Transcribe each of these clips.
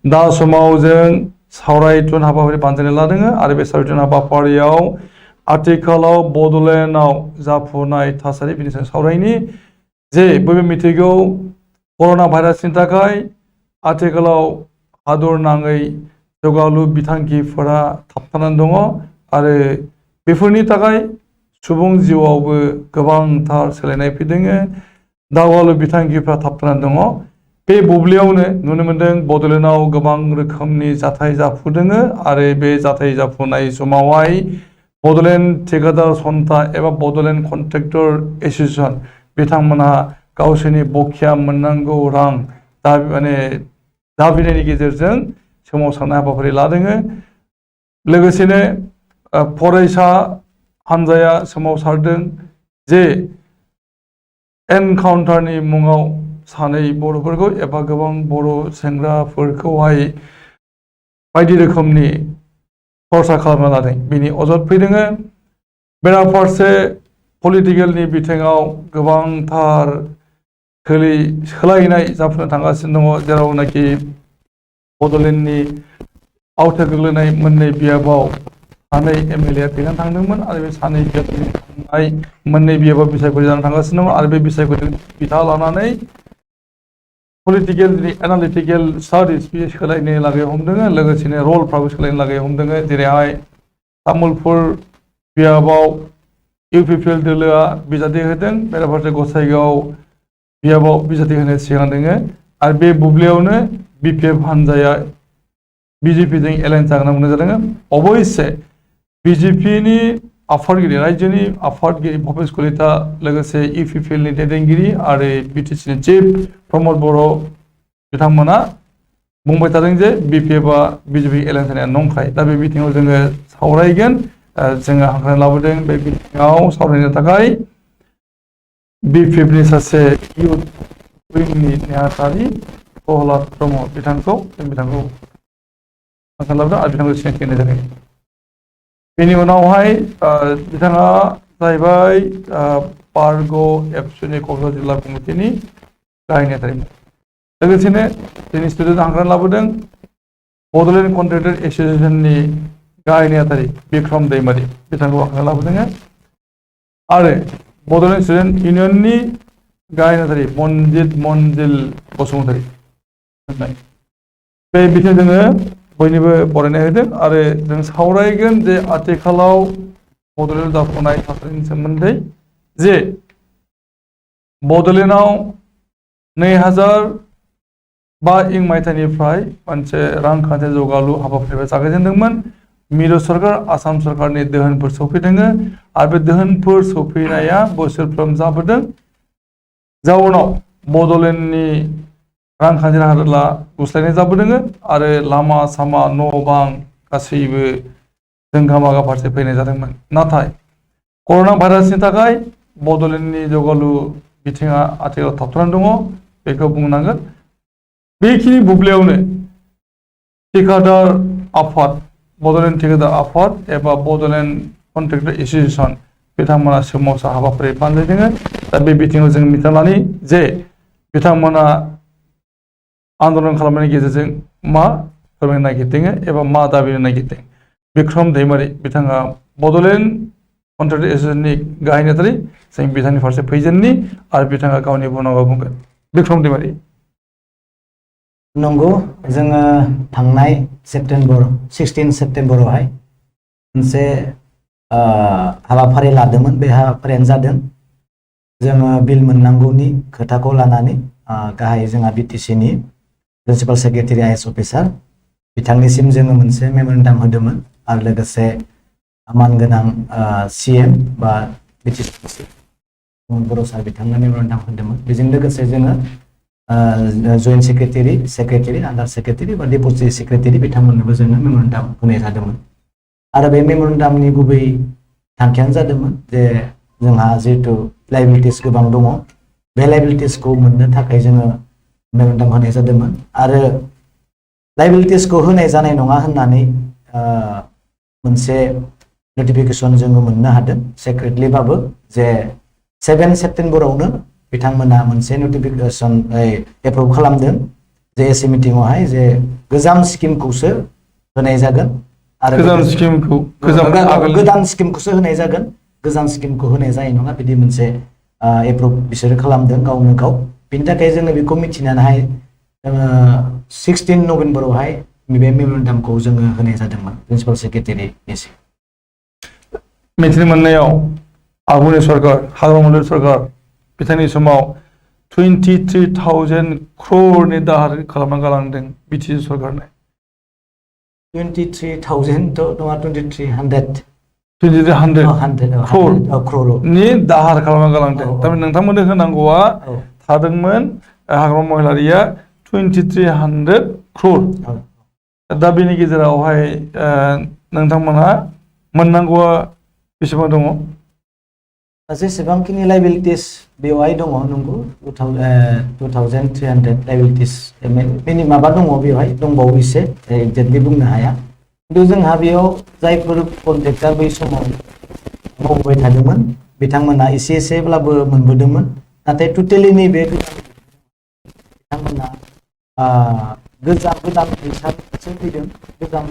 दा समाव जों सावरायथुन हाबाफारि बानजायना लादों आरो बे सावरायथुन हाबाफारियाव आथिखालाव बड'लेण्डआव जाफुनाय थासारि बिनि सायाव सावरायनि जे बयबो मिथिगौ कर'ना भाइरासनि थाखाय आथिखालाव हादर नाङै जौगालु बिथांखिफोरा थाबथानानै दङ आरो बेफोरनि थाखाय सुबुं जिउआवबो गोबांथार सोलायनाय फैदों दावगालु बिथांखिफ्रा थाबथानानै दङ बे बुब्लियावनो नुनो मोनदों बड'लेण्डआव गोबां रोखोमनि जाथाय जाफुदों आरो बे जाथाय जाफुनाय समावहाय बड'लेण्ड ठेकेदार सन्था एबा बड'लेण्ड कन्ट्रेक्टर एस'सिएशन बिथांमोनहा गावसोरनि बखिया मोननांगौ रां दाबिनायनि गेजेरजों सोमावसारनाय हाबाफारि लादों लोगोसेनो फरायसा हान्जाया सोमावसारदों जे एनकाउन्टारनि मुङाव सानै बर'फोरखौ एबा गोबां बर' सेंग्राफोरखौहाय बायदि रोखोमनि खरसा खालामना लादों बिनि अजद फैदों बेराफारसे पलिटिकेलनि बिथिङाव गोबांथार सोलायनाय जाफुनो थांगासिनो दङ जेरावनाखि बड'लेण्डनि आवथा गोग्लैनाय मोननै बियाबाव सानै एमएलए थैनानै थांदोंमोन आरो बे सानै थांनाय मोननै बियाबाव बिसायख'थि जानानै थांगासिनो दङ आरो बे बिसायख'थि बिथा लानानै पलिटिकेल एनालिटिकेल स्टाडिज बे सोलायनो लागै हमदों लोगोसेनो रलफ्राबो सोलायनो लागै हमदों जेरैहाय तामुलपुर बियाबाव इउपिपिएल दोलोआ बिजाथि होदों बेराफारसे गसाइगाव बियाबाव बिजाथि होनो सिगांदों आरो बे बुब्लियावनो बिपिएफ हान्जाया बिजेपिजों एलायन्स जागोन मोननाय जादों अबयसे बिजेपिनि आफादगिरि राज्योनि आफादगिरि भुपेश कलिता लोगोसे इउपिपिएलनि दैदेनगिरि आरो बिटिसिनि चिफ प्रमद बर' बिथांमोना बुंबाय थादों जे बिपिएफआ बिजेपि एलायन्स जानाया नंखाय दा बे बिथिङाव जोङो सावरायगोन जोङो हांख्रायनाय लाबोदों बे बिथिङाव सावरायनो थाखाय बिपिएफनि सासे इउथ उइंनि नेहाथारि प्रहलाद ब्रह्म बिथांखौ हांख्रायनाय लाबोदों आरो बिथांखौ सिनायथि होनाय जादों बेनि उनावहाय बिथाङा जाहैबाय बारग' एबसुनि क'क्राझार जिल्ला कमिटिनि गाहाय नेहाथारिमोन लोगोसेनो जोंनि स्टुडिय'आव हांख्रायनाय लाबोदों बड'लेण्ड कन्ट्रेक्टर एस'सिएशननि गाहाय नेहाथारि बिक्रम दैमारि बिथांखौ हांख्रायनाय लाबोदों आरो बड'लेण्ड स्टुडेन्ट इउनियननि गाहाय नेहाथारि मनजिल बसुमतारी बे बिथिङाव जोङो बयनिबो बरायनाय होदों आरो जों सावरायगोन जे आथिखालाव बड'लेण्ड जाफुनाय थासारिनि सोमोन्दै जे बड'लेण्डआव 2005 मायथाइनिफ्राय मोनसे रांखान्थि जौगालु हाबाफारिया जागायजेनदोंमोन मिरु सरकार आसाम सरकारनि दोहोनफोर सौफैदों आरो बे दोहोनफोर सौफैनाया बोसोरफ्रोम जाबोदों जाउनाव बड'लेण्डनि रांखान्थि हालोदा गुस्लायनाय जाबोदों आरो लामा सामा न' बां गासैबो जोंगा-मागा फारसे फैनाय जादोंमोन नाथाय कर'ना भाइरासनि थाखाय बड'लेण्डनि जौगालु बिथिङा आथिखालाव थाबथानानै दङ बेखौ बुंनांगोन बेखिनि बुब्लियावनो ठेकेदार आफाद बड'लेण्ड ठेकेदार आफाद एबा बड'लेण्ड कन्ट्रेक्टर एस'सिएशन बिथांमोना सोमावसार हाबाफारि बानजायदों दा बे बिथिङाव जों मिथिना लानि जे बिथांमोना आन्दलन खालामनायनि गेजेरजों मा फोरमायनो नागिरदों एबा मा दाबिनो नागिरदों बिक्रम दैमारि बिथाङा बड'लेण्ड कन्ट्रेक्टर एस'सिएशननि गाहाय नेहाथारि जों बिथांनि फारसे फैजेननि आरो बिथाङा गावनि बुंनांगौ बुंगोन बिक्रम दैमारि नंगौ जोङो थांनाय 16 सेप्तेम्बरावहाय मोनसे हाबाफारि लादोंमोन बे हाबाफारियानो जादों जोङो बिल मोननांगौनि खोथाखौ लानानै गाहाय जोंहा बिटिसिनि प्रिन्सिपाल सेक्रेटारि आइएस अफिसार बिथांनिसिम जोङो मोनसे मेम'रेन्डाम होदोंमोन आरो लोगोसे मानगोनां सीएम बा बिटिसि बर' सार बिथांनो मेम'रेन्डाम होदोंमोन बेजों लोगोसे जोङो जइन्ट सेक्रेटारि आन्डार सेक्रेटारि बा डेपुटि सेक्रेटारि बिथांमोननोबो जोङो मेम'रेन्डाम होनाय जादोंमोन आरो बे मेम'रेन्डामनि गुबै थांखियानो जादोंमोन जे जोंहा जिहेतु लायबिलिटिस गोबां दङ बे लायबिलिटिसखौ मोननो थाखाय जोङो मेम'रेन्डाम होनाय जादोंमोन आरो लायबिलिटिसखौ होनाय जानाय नङा होननानै मोनसे नटिफिकेसन जोङो मोननो हादों सेक्रेटलिबाबो जे 7 सेप्तेम्बरावनो बिथांमोना मोनसे नटिफिकेसन एप्रुभ खालामदों जे एसे मिटिंआवहाय जे गोजाम स्किमखौसो होनाय जागोन आरो गोजाम स्किमखौ गोदान स्किमखौसो होनाय जागोन गोजाम स्किमखौ होनाय जानाय नङा बिदि मोनसे एप्रुभ बिसोरो खालामदों गावनो गाव बिनि थाखाय जोङो बेखौ मिथिनानैहाय 16 नभेम्बरावहाय बे मेम'रेन्डामखौ जोङो होनाय जादोंमोन प्रिन्सिपाल सेक्रेटारिनिसिम मिथिनो मोननायाव आगुनि सरकार हाग्रामानि सरकार बिथांनि समाव 23,000 crore दाहार खालामना गालांदों बिटिसि सरकारनो 23,000 थ' नङा 2300 crore नि दाहार खालामना गालांदों थारमाने नोंथांमोननो होनांगौआ थादोंमोन हाग्रामा महिलारिया 2300 crore दा बेनि गेजेरावहाय नोंथांमोनहा मोननांगौआ बेसेबां दङ जेसेबांखिनि लाइबिलिटिस बेवहाय दङ नंगौ 2300 लाइबिलिटिस बेनि माबा दङ बेवहाय दंबावो एसे एक्जेक्टलि बुंनो हाया खिन्थु जोंहा बेयाव जायफोर कन्ट्रेक्टर बै समाव मावबाय थादोंमोन बिथांमोना एसे एसेब्लाबो मोनबोदोंमोन नाथाय टटेलि नैबे बिथांमोना गोदान फैसासो फैदों गोदान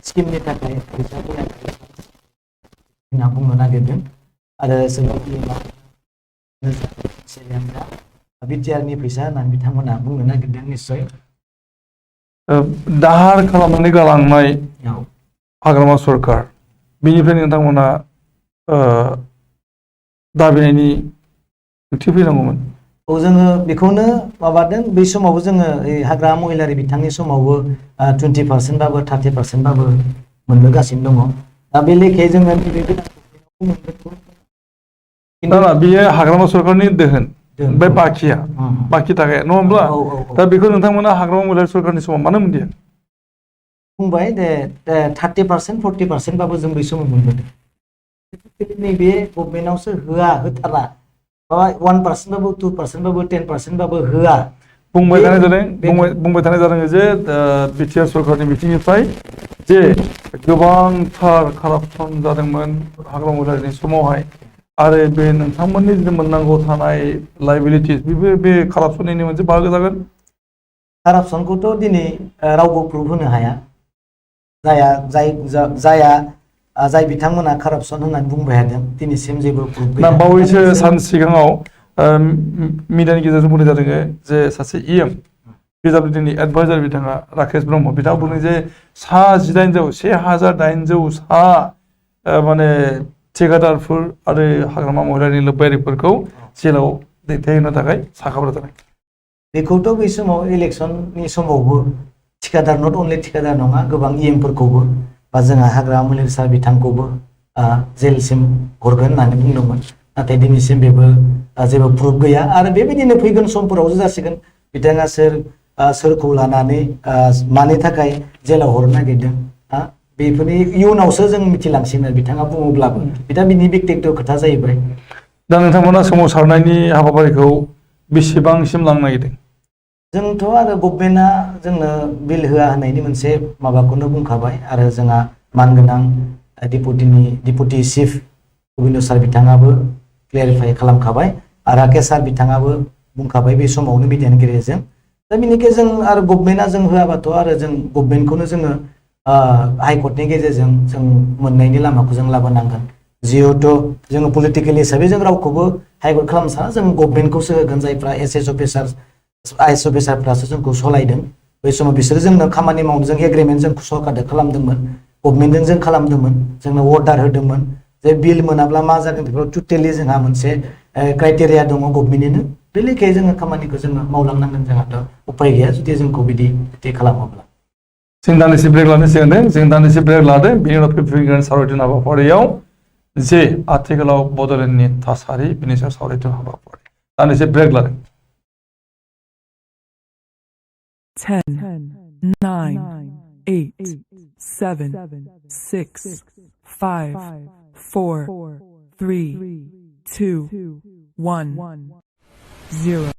स्किमनि थाखाय फैसा फैनाय होनना बुंनो नागिरदों आरो सोरबा बिटिआरनि फैसा होननानै बिथांमोना बुंनो नागिरदों निस्सय दाहार खालामनानै गालांनाय हाग्रामा सरकार बेनिफ्राय नोंथांमोना दाबिनायनि ओंथि फैनांगौमोन जोङो बेखौनो माबादों बै समावबो जोङो हाग्रामा महिलारि बिथांनि समावबो 20% बाबो 30% बाबो मोनबोगासिनो दङ दा बे लेखायै जोङो बेयो हाग्रामा सरकारनि दोहोन बे बाखि थाखाय नङा होमब्ला दा बेखौ नोंथांमोना हाग्रामा महिलारि सरकारनि समाव मानो मोनदिया बुंबाय दे 30% 40% बाबो जों बै समाव मोनबोदों नैबे गभर्नमेन्टआवसो होथारा 1% बाबो 2% बाबो 10% बाबो होआ बुंबाय थानाय जादों जे बिटिआर सरकारनि बिथिंनिफ्राय जे गोबांथार कारापसन जादोंमोन हाग्रामा महिलारिनि समावहाय आरो बे नोंथांमोननि जे मोननांगौ थानाय लाइबिलिटिस बेबो बे कारापसननि मोनसे बाहागो जागोन कारापसनखौथ' दिनै रावबो प्रुभ होनो हाया जाय बिथांमोना कारापसन होननानै बुंबाय थादों दिनैसिम जेबो प्रुभ गैया बावैसो सान सिगाङाव मिडियानि गेजेरजों बुंनाय जादों जे सासे पिडब्लिउडिनि एडभाइजार बिथाङा राकेश ब्रह्म बिथाङा बुंदों जे 1800 माने ठेकेदारफोर आरो हाग्रामा महिलारिनि लोब्बायारिफोरखौ जेलाव दैथायहोनो थाखाय साखाफारा जादों बेखौथ' बै समाव इलेक्सननि समावबो ठेकेदार नट अनलि ठेकेदार नङा गोबां इएमफोरखौबो बा जोंहा हाग्रामा महिलारि सार बिथांखौबो जेलसिम हरगोन होननानै बुंदोंमोन नाथाय दिनैसिम बेबो जेबो प्रुफ गैया आरो बेबायदिनो फैगोन समफोरावसो जासिगोन बिथाङा सोरखौ लानानै मानि थाखाय जेलाव हरनो नागिरदों बेफोरनि इयुनावसो जों मिथिलांसिगोन बिथाङा बुङोब्लाबो बिनि बेक्तिगत खोथा जाहैबाय दा नोंथांमोना सोमावसारनायनि हाबाफारिखौ बेसेबांसिम लांनो नागिरदों जोंथ' आरो गभर्नमेन्टआ जोंनो बिल होआ होननायनि मोनसे माबाखौनो बुंखाबाय आरो जोंहा मानगोनां डिपुटि चिफ गोबिन्द सार बिथाङाबो क्लियारिफाइ खालामखाबाय आरो राकेश सार बिथाङाबो बुंखाबाय बे समावनो मिडियानि गेजेरजों दा बेनिखायनो जों आरो गभर्नमेन्टआ जों होआबाथ' आरो जों गभर्नमेन्टखौनो जोङो हाइकर्टनि गेजेरजों जों मोननायनि लामाखौ जों लाबोनांगोन जिहेतु जोङो पलिटिकेल हिसाबै जों रावखौबो हाइकर्ट खालामनो साना जों गभर्नमेन्टखौसो होगोन जायफ्रा एसएस अफिसार आइएस अफिसारफ्रासो जोंखौ सलायदों बै समाव बिसोरो जोंनो खामानि मावनो जों एग्रिमेन्ट जों सरकारजों खालामदोंमोन गभर्नमेन्टजों जों खालामदोंमोन जोंनो अर्डार होदोंमोन जे बिल मोनाब्ला मा जागोन बेफोराव टटेलि जोंहा मोनसे क्राइटेरिया दङ गभर्नमेन्टनिनो बे लेखायै जोङो खामानिखौ जोङो मावलांनांगोन जोंहाथ' उपाय गैया जुदि जोंखौ बिदि खालामोब्ला जों दान्दिसे ब्रेक लानो सिगां जों दान्दिसे ब्रेक लादों बेनि उनाव फैगोन सावरायथुन हाबाफारियाव जे आथिखालाव बड'लेण्डनि थासारि बेनि सायाव सावरायथुन हाबाफारि दान्दिसे ब्रेक लादों 10, 9, 8, 7, 6, 5, 4, 3, 2, 1, 0.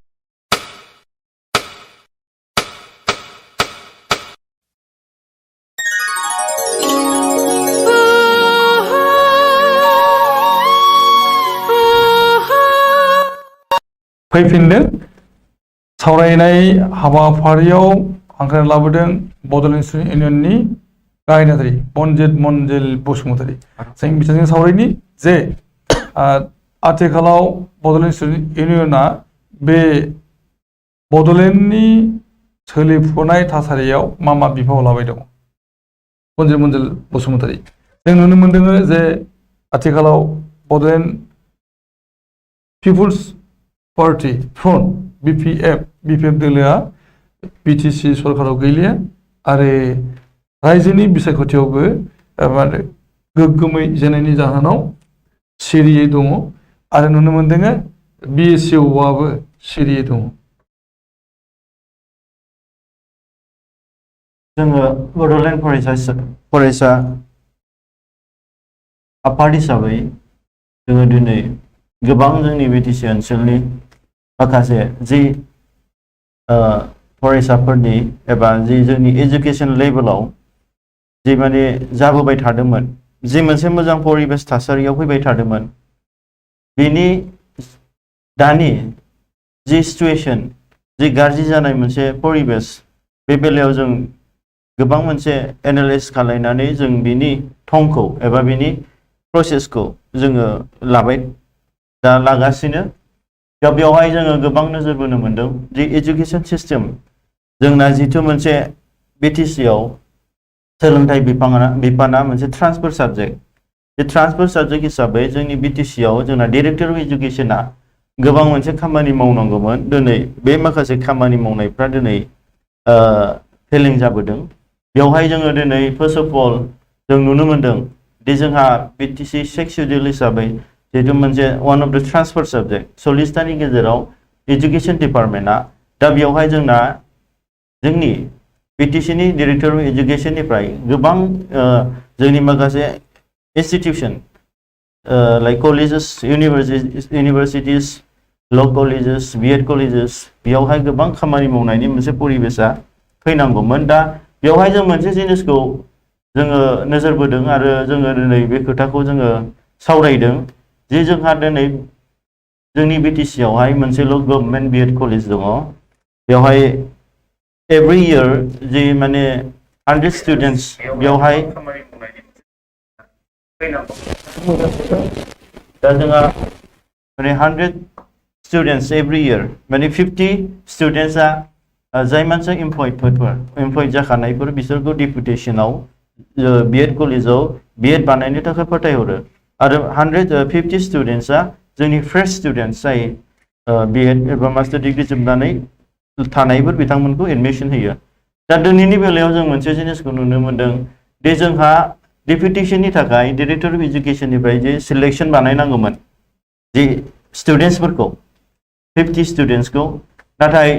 फैफिनदों सावरायनाय हाबाफारियाव हांख्रायना लाबोदों बड'लेण्ड स्टुडेन्ट इउनियननि गाहाय नेहाथारि बनजित मनजिल बसुमतारी। जों बिथांजों सावरायनि जे आथिखालाव बड'लेण्ड स्टुडेन्ट इउनियना बे बड'लेण्डनि सोलिफुनाय थासारियाव मा बिफाव लाबाय दङ। बनजित मनजिल बसुमतारी, जों नुनो मोनदों जे आथिखालाव Bodoland people's party front BPF दोलोआ बिटिसि सरकाराव गैलिया आरो रायजोनि बिसायख'थियावबो गोग्गोमै जेननायनि जाहोनाव सिरियै दङ आरो नुनो मोनदों बिएसइउआबो सिरियै दङ। जोङो बड'लेण्ड फरायसा आफाद हिसाबै जोङो दिनै गोबां जोंनि बिटिसि ओनसोलनि माखासे जि फरायसाफोरनि एबा जि जोंनि एजुकेशन लेभेलाव जि माने जाबोबाय थादोंमोन, जि मोनसे मोजां परिबेस थासारियाव फैबाय थादोंमोन, बेनि दानि जि सिचुएशन, जि गाज्रि जानाय मोनसे परिबेस, बे बेलायाव जों गोबां मोनसे एनालाइज खालामनानै जों बिनि थंखौ एबा बिनि प्रसेसखौ जोङो लागासिनो। दा बेवहाय जोङो गोबां नोजोर बोनो मोनदों जि एजुकेशन सिस्टेम जोंना जिथु मोनसे बिटिसिआव सोलोंथाइ बिफाना मोनसे ट्रान्सफार साबजेक्ट। बे ट्रान्सफार साबजेक्ट हिसाबै जोंनि बिटिसिआव जोंना डाइरेक्टर अफ एजुकेशना गोबां मोनसे खामानि मावनांगौमोन। दिनै बे माखासे खामानि मावनायफ्रा दिनै फेलें जाबोदों। बेवहाय जोङो दिनै फार्स्ट अफ अल जों नुनो मोनदों दि जोंहा बिटिसि 6 शेड्यूल हिसाबै जिहेतु मोनसे वान अफ द ट्रान्सफार साबजेक्ट 40तानि गेजेराव एजुकेशन डिपार्टमेन्टआ, दा बेवहाय जोंना जोंनि बिटिसिनि डाइरेक्टर अफ एजुकेशननिफ्राय गोबां जोंनि माखासे इन्स्टिट्यूशन लाइक कलेजेस, इउनिभार्सिटीज, ल कलेजेस, बिएड कलेजेस, बेवहाय गोबां खामानि मावनायनि मोनसे परिबेसा फैनांगौमोन। दा बेवहाय जों मोनसे जिनिसखौ जोङो नोजोर बोदों आरो जोङो दिनै बे खोथाखौ जोङो सावरायदों जे जोंहा दिनै जोंनि बिटिसिआवहाय मोनसेल' गभर्नमेन्ट बिएड कलेज दङ। बेवहाय एभ्रि इयार जि माने 100 स्टुडेन्ट्स बेवहाय खामानि मावनायनि फैनांगौ। दा जोंहा माने 100 स्टुडेन्ट्स एभ्रि इयार, माने 50 स्टुडेन्ट्सआ जाय मानसि एमप्लयड जाखानायफोर बिसोरखौ डेपुटेशनाव बिएड कलेजाव बिएड बानायनो थाखाय फाथायहरो आरो 150 स्टुडेन्ट्सआ जोंनि फ्रेश स्टुडेन्ट्स जाय बिएड एबा मास्टार डिग्री जोबनानै थानायफोर बिथांमोनखौ एडमिशन होयो। दा दिनैनि बेलायाव जों मोनसे जिनिसखौ नुनो मोनदों दि जोंहा डेपुटेशननि थाखाय डाइरेक्टर अफ एजुकेशननिफ्राय जे सिलेक्शन बानायनांगौमोन जि स्टुडेन्ट्सफोरखौ 50 स्टुडेन्ट्सखौ, नाथाय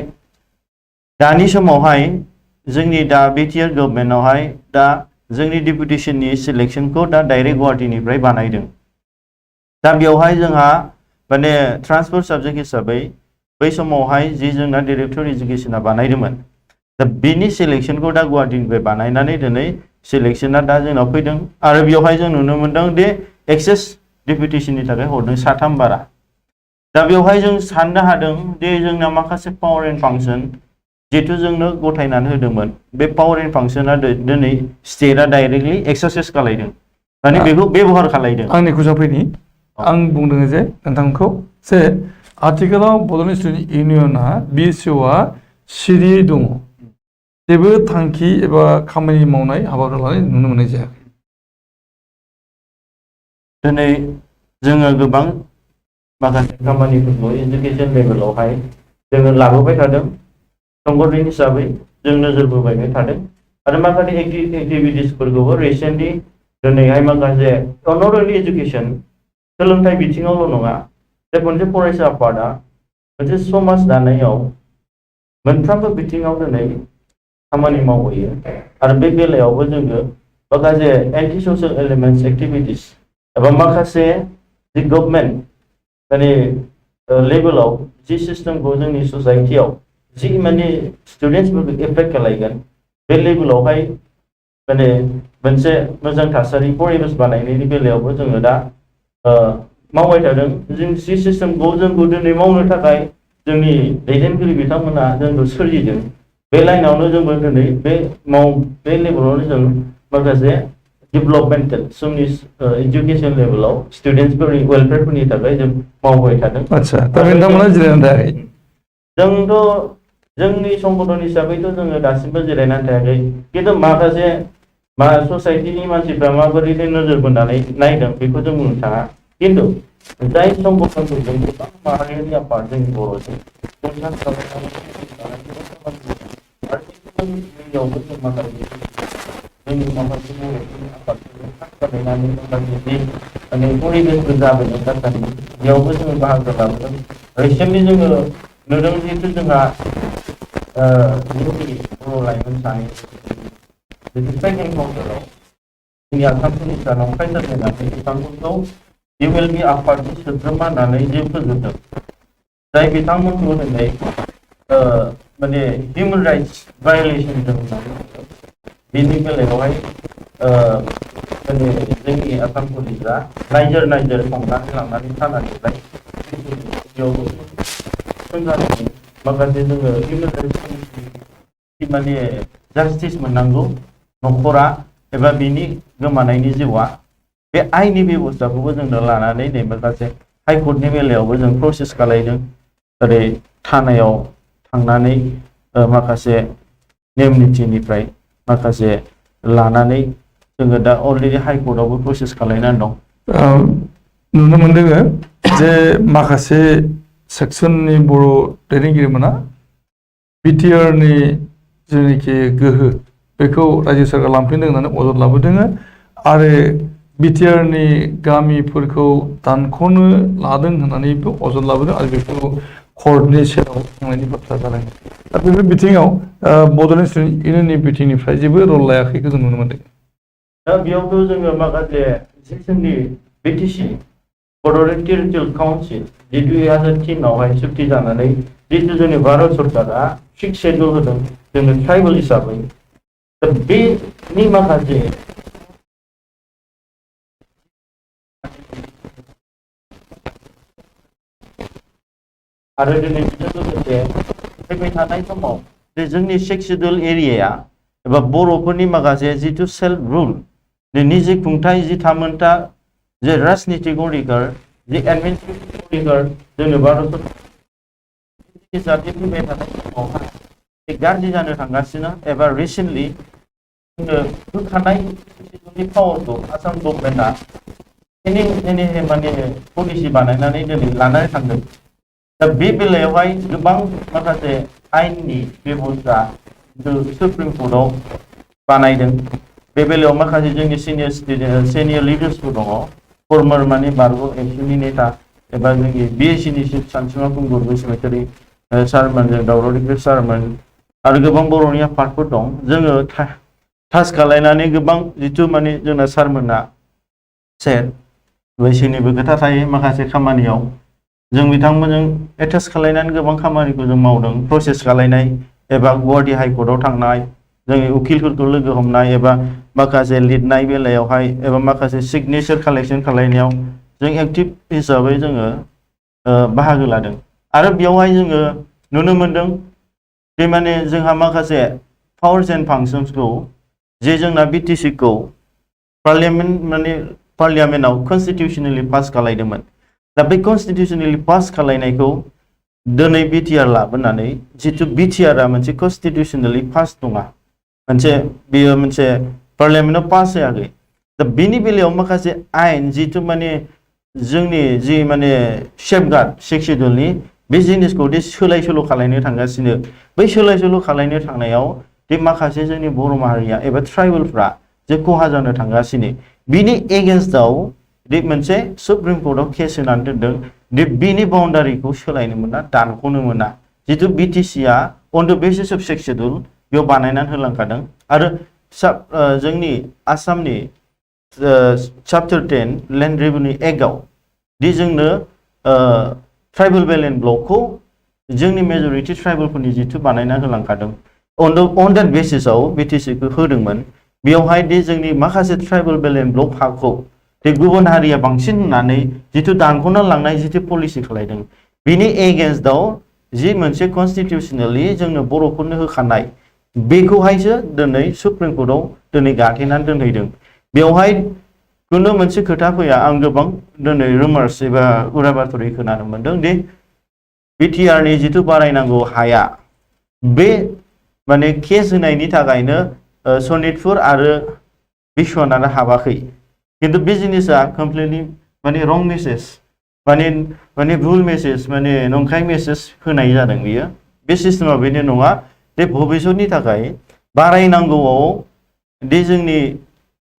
दानि समावहाय जोंनि दा बिटिआर गभर्नमेन्टआवहाय दा जोंनि डेपुटेशननि सिलेक्शनखौ दा डाइरेक्ट गुवाहाटीनिफ्राय बानायदों। दा बेवहाय जोंहा माने ट्रान्सफार साबजेक्ट हिसाबै बै समावहाय जि जोंना डाइरेक्टर एजुकेशना बानायदोंमोन, दा बिनि सिलेक्शनखौ दा गुवाहाटीनिफ्राय बानायनानै दिनै सिलेक्शना दा जोंनाव फैदों आरो बेवहाय जों नुनो मोनदों दि एक्सेस डेपुटेशननि थाखाय हरदों 3 बारा। दा बेवहाय जों साननो हादों दि जोंना माखासे पावर एन्ड फांसन जिहेतु जोंनो गथायनानै होदोंमोन, बे पावर एन्ड फांसना दिनै स्टेटआ डाइरेक्टलि एक्सारसाइज खालायदों, माने बेखौ बेबहार खालायदों। आंनि कुइसन फैनि, आं बुंदों जे नोंथांखौ जे आथिखालाव बड'लेण्ड स्टुडेन्ट इउनियना बिएसइउआ सिरियै दङ, जेबो थांखि एबा खामानि मावनाय हाबाफारि लानाय नुनो मोननाय जायाखै। दिनै जोङो गोबां माखासे खामानिफोरखौ एजुकेशन लेभेलावहाय जोङो लाबोबाय थादों, संगठन हिसाबै जों नोजोर बोबाय थादों आरो माखासे एक्टिभिटिसफोरखौबो रिसेन्टलि दिनैहाय माखासे नट अनलि एजुकेशन सोलोंथाइ बिथिङावल' नङा, बे मोनसे फरायसा आफादा मोनसे समाज दानायाव मोनफ्रोमबो बिथिङाव दिनै खामानि मावबोयो आरो बे बेलायावबो जोङो माखासे एन्टि ससियेल एलिमेन्ट्स एक्टिभिटिस एबा माखासे जि गभर्नमेन्ट माने लेभेलाव जि सिस्टेमखौ जोंनि ससाइटियाव जि माने स्टुडेन्ट्सफोरखौ एफेक्ट खालायगोन, बे लेभेलावहाय माने मोनसे मोजां थासारि परिबेस बानायनायनि बेलायावबो जोङो दा मावबाय थादों। जों जि सिस्टेमखौ जोंखौ दिनै मावनो थाखाय जोंनि दैदेनगिरि बिथांमोना जोंखौ सोरजिदों बे लाइनावनो जोंबो दिनै बे लेभेलावनो जों माखासे डेभेलपमेन्टेल जोंनि एजुकेसन लेभेलाव स्टुडेन्टसफोरनि वेलफेयारफोरनि थाखाय जों मावबाय थादों। आदसा दा नोंथांमोना जिरायनानै थायाखै? जोंथ' जोंनि संगठन हिसाबैथ' जोङो दासिमबो जिरायनानै थायाखै, खिन्थु माखासे ससाइटिनि मानसिफ्रा माबोरै नोजोर बोनानै नायदों बेखौ जों बुंनो थाङा। खिन्थु जाय संगठनखौ जों गोबां माहारियारि आफाद जोंनि बर'जों परिबेसफोर जाबोनो थाखाय बेयावबो जोङो बाहागो लाबोदों। रिसेन्टलि जोङो नुदों जिहेतु जोंहा जोंनि बर' लाइमोन सानै जितु ट्रेनिं काउन्सिलाव जोंनि आसामनि नंखाय जानानै बिथांमोनखौ इउएलबि आफादनि सोद्रोमा होननानै जे फोजोबदों, जाय बिथांमोनखौ दिनै माने हिउमेन राइट्स भायलेसन होननानै बेनि बेलायावहाय माने जोंनि आसाम पुलिसआ नायजोर संनानै लांनानै थानानिफ्राय बेयावबो माखासे जोङो हिउमेन राइट्स माने जास्टिस मोननांगौ न'खरा एबा बिनि गोमानायनि जिउआ, बे आयनि बेबस्थाखौबो जोंनो लानानै नै माखासे हाइकर्टनि बेलायावबो जों प्रसेस खालायदों। ओरै थानायाव थांनानै माखासे नेम निथिनिफ्राय माखासे लानानै जोङो दा अलरेडि हाइकर्टआवबो प्रसेस खालायनानै दं। नुनो मोनदों जे माखासे सेक्सननि बर' दैदेनगिरिमोना बिटिआरनि जेनाखि गोहो बेखौ रायजो सोरखार लांफिनदों होननानै अजद लाबोदों आरो बिटिआरनि गामिफोरखौ दानख'नो लादों होननानैबो अजद लाबोदों आरो बेखौ कर्टनि सेराव थांनायनि बाथ्रा जादों। दा बेफोर बिथिङाव बड'लेण्ड स्टुडेन्ट इउनियननि बिथिंनिफ्राय जेबो रल लायाखैखौ जों नुनो मोनदों। दा बेयावथ' जोङो माखासे जोंनि बिटिसि बड'लेण्ड टेरिटरियेल काउन्सिल जितु 2003आवहाय सुक्ति जानानै जितु जोंनि भारत सरकारा 6 शेड्युल होदों जोंनो ट्राइबेल हिसाबै, दा बेनि माखासे आरो दिनै बेजों लोगोसे फैबाय थानाय समाव जे जोंनि 6 शेड्युल एरियाया एबा बर'फोरनि माखासे जितु सेल्फ रुल निजे खुंथाय जि थामोनथा जे राजनितिक अधिकार जे एडमिनिस्ट्रेटिभ अधिकार जोंनो भारत सरकार जाहाथे फैबाय थानाय समावहाय गाज्रि जानो थांगासिनो एबा रिसेन्टलि जोंनो होखानाय पावारखौ आसाम गभर्नमेन्टआ माने पलिसि बानायनानै दिनै लानानै थांदों। दा बे बेलायावहाय गोबां माखासे आयेननि बेबस्था सुप्रिम कर्टआव बानायदों। बे बेलायाव माखासे जोंनि सिनियर लिडार्सफोर दङ, फर्मार माने बारग' एबसुनि नेता एबा जोंनि बिएससिनि चिफ सानसुमा खुंगुर बसुमतारी सारमोन, जों दावराव दिग्रि सारमोन आरो गोबां बर'नि आफादफोर दं। जोङो टाच खालायनानै गोबां जितु माने जोंना सारमोना सेर बैसोनिबो खोथा थायो माखासे खामानियाव, जों बिथांमोनजों एटाच खालायनानै गोबां खामानिखौ जों मावदों। प्रसेस खालायनाय एबा गुवाहाटी हाइकर्टआव थांनाय, जोंनि उकिलफोरखौ लोगो हमनाय एबा माखासे लिरनाय बेलायावहाय एबा माखासे सिगनेचार कालेक्शन खालायनायाव जों एक्टिभ हिसाबै जोङो बाहागो लादों। आरो बेयावहाय जोङो नुनो मोनदों जे माने जोंहा माखासे पावार्स एन्ड फांसन्सखौ जे जोंना बिटिसिखौ पार्लियामेन्टआव कनस्टिटिउसनेलि पास खालायदोंमोन। दा बे कनस्टिटिउसनेलि पास खालायनायखौ दिनै बिटिआर लाबोनानै जितु बिटिआरआ मोनसे कनस्टिटिउसनेलि पास नङा, बेयो मोनसे पार्लियामेन्टआव पास जायाखै। दा बेनि बेलायाव माखासे आयेन जितु माने जोंनि जि माने सेफगार्ड 6 शेड्युलनि बे जिनिसखौ सोलाय सोल' खालायनो थांगासिनो। बै सोलाय सोल' खालायनो थांनायाव बे माखासे जोंनि बर' माहारिया एबा ट्राइबेलफ्रा जे खहा जानो थांगासिनो, बिनि एगेन्स्टआव मोनसे सुप्रिम कर्टआव केस होनानै दोनदों दि बिनि बाउन्डारिखौ सोलायनो मोना, दानख'नो मोना। जितु बिटिसिआ on the basis of 6 schedule बेयाव बानायनानै होलांखादों आरो जोंनि आसामनि चैप्टार 10 लेन्ड रेभिनिउ एक्टआव दि जोंनो ट्राइबेल बेलेन्स ब्लकखौ जोंनि मेजरिटि ट्राइबेलफोरनि जितु बानायना होलांखादों, अन दैट बेसिसआव बिटिसिखौ होदोंमोन। बेयावहाय दि जोंनि माखासे ट्राइबेल बेलेन्स ब्लक हाखौ दि गुबुन हारिया बांसिन होननानै जितु दानख'ना लांनाय जितु पलिसि खालायदों, बिनि एगेन्स्टआव जि मोनसे कन्स्टिटिउसनेलि जोंनो बर'फोरनो होखानाय बेखौहायसो दिनै सुप्रिम कर्टआव दिनै गाथेनानै दोनहैदों। बेवहाय कुनु मोनसे खोथा फैया। आं गोबां दिनै रुमार्स एबा उरा बाथरि खोनानो मोनदों दि बिटिआरनि जिथु बारायनांगौ हाया बे माने केस होनायनि थाखायनो सनितपुर आरो बिश्वनाथआ हाबाखै। किन्तु बे जिनिसा कमप्लिटलि माने रं मेसेज माने भुल मेसेज माने नंखाय मेसेज होनाय जादों बियो। बे सिस्टेमा बेनो नङा जे भबिष्यतनि थाखाय बारायनांगौआव दि जोंनि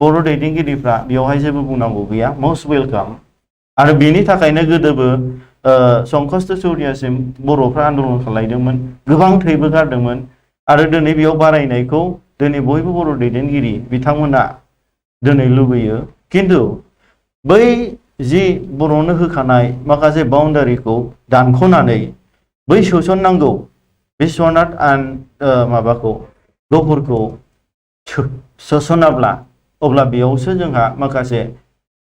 बर' दैदेनगिरिफ्रा बेवहाय जेबो बुंनांगौ गैया, मस्ट वेलकाम। आरो बेनि थाखायनो गोदोबो संकष्ट चौरियासिम बर'फ्रा आन्दलन खालामदोंमोन, गोबां थैबो गारदोंमोन। आरो दिनै बेयाव बारायनायखौ दिनै बयबो बर' दैदेनगिरि बिथांमोना दिनै लुबैयो। किन्तु बै जि बर'नो होखानाय माखासे बाउन्डारिखौ दानख'नानै बै सोसननांगौ बिश्वनाथ माबाखौ गहपुरखौ सोसनाब्ला अब्ला बेयावसो जोंहा माखासे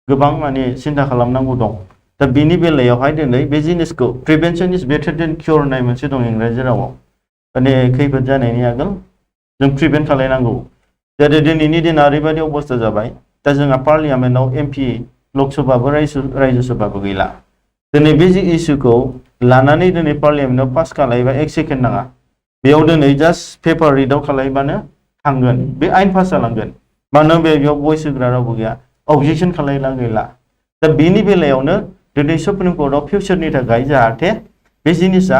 गोबां माने सिन्था खालामनांगौ दं। दा बेनि बेलायावहाय दिनै बे जिनिसखौ प्रिभेन्सन इज बेटार देन कियर होननाय मोनसे दं इंराजि रावाव। माने खैफोद जानायनि आगोल जों प्रिभेन्ट खालायनांगौ। जाहाथे दिनैनि दिना ओरैबायदि अबस्था जाबाय दा जोंहा पार्लियामेन्टआव एमपि लकसभाबो रायजोसभाबो गैला। दिनै बे जि इस्युखौ लानानै दिनै पार्लियामेन्टआव पास खालायबा 1 सेकेन्ड नाङा, बेयाव दिनै जास्ट पेपार रिडआउट खालायबानो थांगोन, बे आइन पास जालांगोन। मानो बेयाव भइस होग्रा रावबो गैया, अबजेक्सन खालायला गैला। दा बेनि बेलायावनो दिनै सुप्रिम कर्टआव फिउचारनि थाखाय जाहाथे बे जिनिसा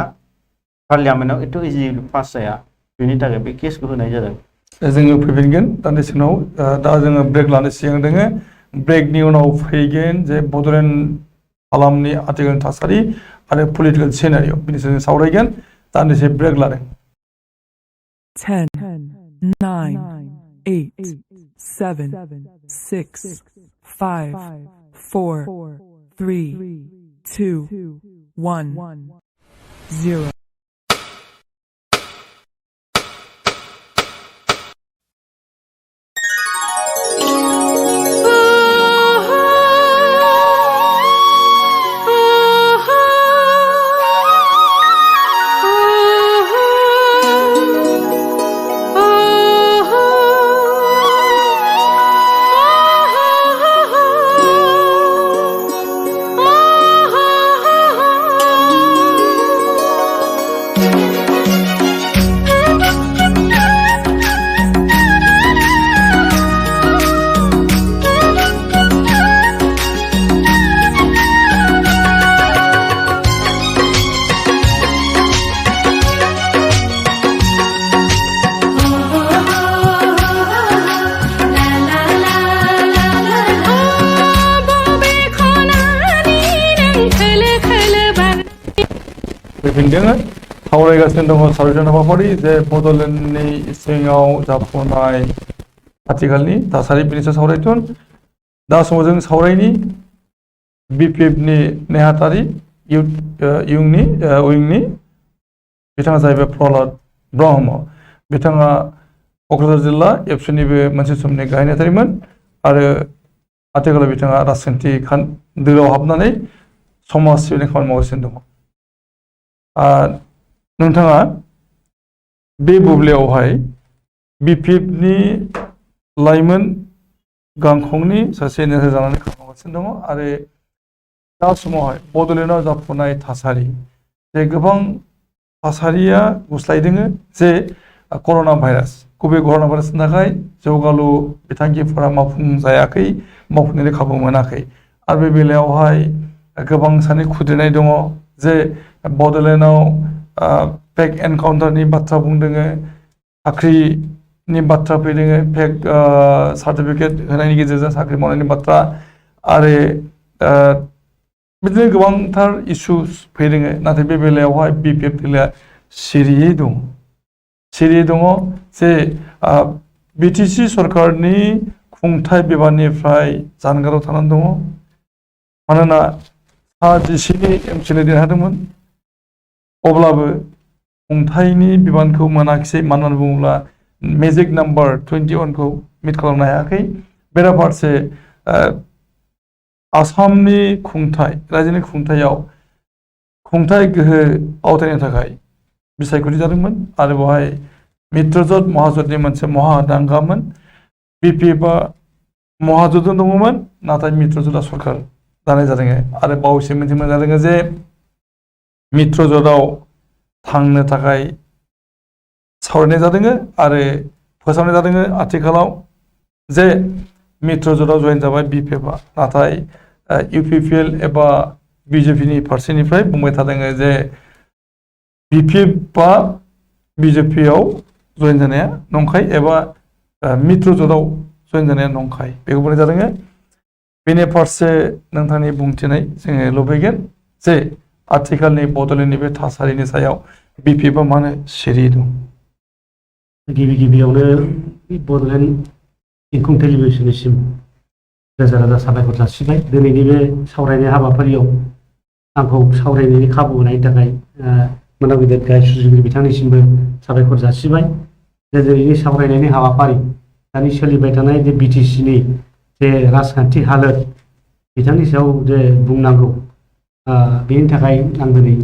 पार्लियामेन्टआव एथ' इजि पास जाया, बेनि थाखाय बे केसखौ होनाय जादों। जोङो फैफिनगोन दान्दिसे उनाव। दा जोङो ब्रेक लानो सिगां दोङो। ब्रेकनि उनाव फैगोन जे बड'लेण्ड हालामनि आथिखालनि थासारि आरो पलिटिकेल सिनारियाव बिनि सायाव सावरायगोन। दान्दिसे ब्रेक लादों। 10, 9, 8, 7, 6, 5, 4, 3, 2, 1, 0. फैफिनदों। सावरायगासिनो दङ सावरायनाय हाबाफारि जे बड'लेण्डनि सिङाव जाफुनाय आथिखालनि थासारि बिनि सायाव सावरायगोन। दा समाव जों सावरायनि बिपिएफनि नेहाथारि उइंनि बिथाङा जाहैबाय प्रहलाद ब्रह्म। बिथाङा क'क्राझार जिल्ला एबसुनिबो मोनसे समनि गाहाय नेहाथारिमोन आरो आथिखालाव बिथाङा राजखान्थि दोआव हाबनानै समाज सिबिनाय खामानि मावगासिनो दङ। नोंथाङा बे बुब्लियावहाय बिपिएफनि लाइमोन गांखंनि सासे नेहाथारि जानानै खामानि मावगासिनो दङ आरो दा समावहाय बड'लेण्डआव जाफुनाय थासारि जे गोबां थासारिया गुस्लायदों जे कर'ना भाइरास गुबै कर'ना भाइरासनि थाखाय जौगालु बिथांखिफोरा मावफुंजायाखै, मावफुंनो खाबु मोनाखै। आरो बे बेलायावहाय गोबां सानै खुद्रिनाय दङ जे बड'लेण्डआव फेक एनकाउन्टारनि बाथ्रा बुंदों, साख्रिनि बाथ्रा फैदों, फेक सार्टिफिकेट होनायनि गेजेरजों साख्रि मावनायनि बाथ्रा आरो बिदिनो गोबांथार इसुस फैदों। नाथाय बे बेलायावहाय बिपिएफ बेलाया सिरियै दं जे बिटिसि सरकारनि खुंथाय बिबाननिफ्राय जानगाराव थानानै दङ। मानोना सा 11 एमसिएलए देरहादोंमोन, अब्लाबो खुंथायनि बिबानखौ मोनाखिसै। मानो होननानै बुङोब्ला मेजिक नाम्बार 21खौ मिट खालामनो हायाखै। बेराफारसे आसामनि खुंथाय, रायजोनि खुंथायाव खुंथाय गोहो आवथायनो थाखाय बिसायख'थि जादोंमोन आरो बेवहाय मित्रजोत महाजोतनि मोनसे महादांगामोन बिपि बा महाजोतजों दङमोन नाथाय मित्रजोतआ सरखार दानाय जादों आरो बावैसो मिथिनाय जादों जे मित्रजोतआव थांनो थाखाय सावरायनाय जादों आरो फोसावनाय जादों आथिखालाव जे मित्रजोतआव जयेन जाबाय बिपिएफआ नाथाय इउपिपिएल एबा बिजेपिनि फारसेनिफ्राय बुंबाय थादों जे बिपिएफआ बिजेपिआव जयेन जानाया नंखाय एबा मित्रजोतआव जयेन जानाया नंखाय बेखौ बुंनाय जादों बेनि फारसे नोंथांनि बुंथिनाय जोङो लुबैगोन जे आथिखालनि बड'लेण्डनि बे थासारिनि सायाव बिपिएफआ मानो सिरि दं गिबियावनो बड'लेण्ड इंखं टेलिभिजननिसिम रोजा रोजा साबायखर जासिबाय दिनैनि बे सावरायनाय हाबाफारियाव आंखौ सावरायनायनि खाबु होनायनि थाखाय मोनाव गिदिर गाहाय सुजुगिरि बिथांनिसिमबो साबायखर जासिबाय जे दिनैनि सावरायनायनि हाबाफारि दानि सोलिबाय थानाय जे बिटिसिनि जे राजखान्थि हालोद बिथांनि सायाव जे बुंनांगौ बेनि थाखाय आं दिनै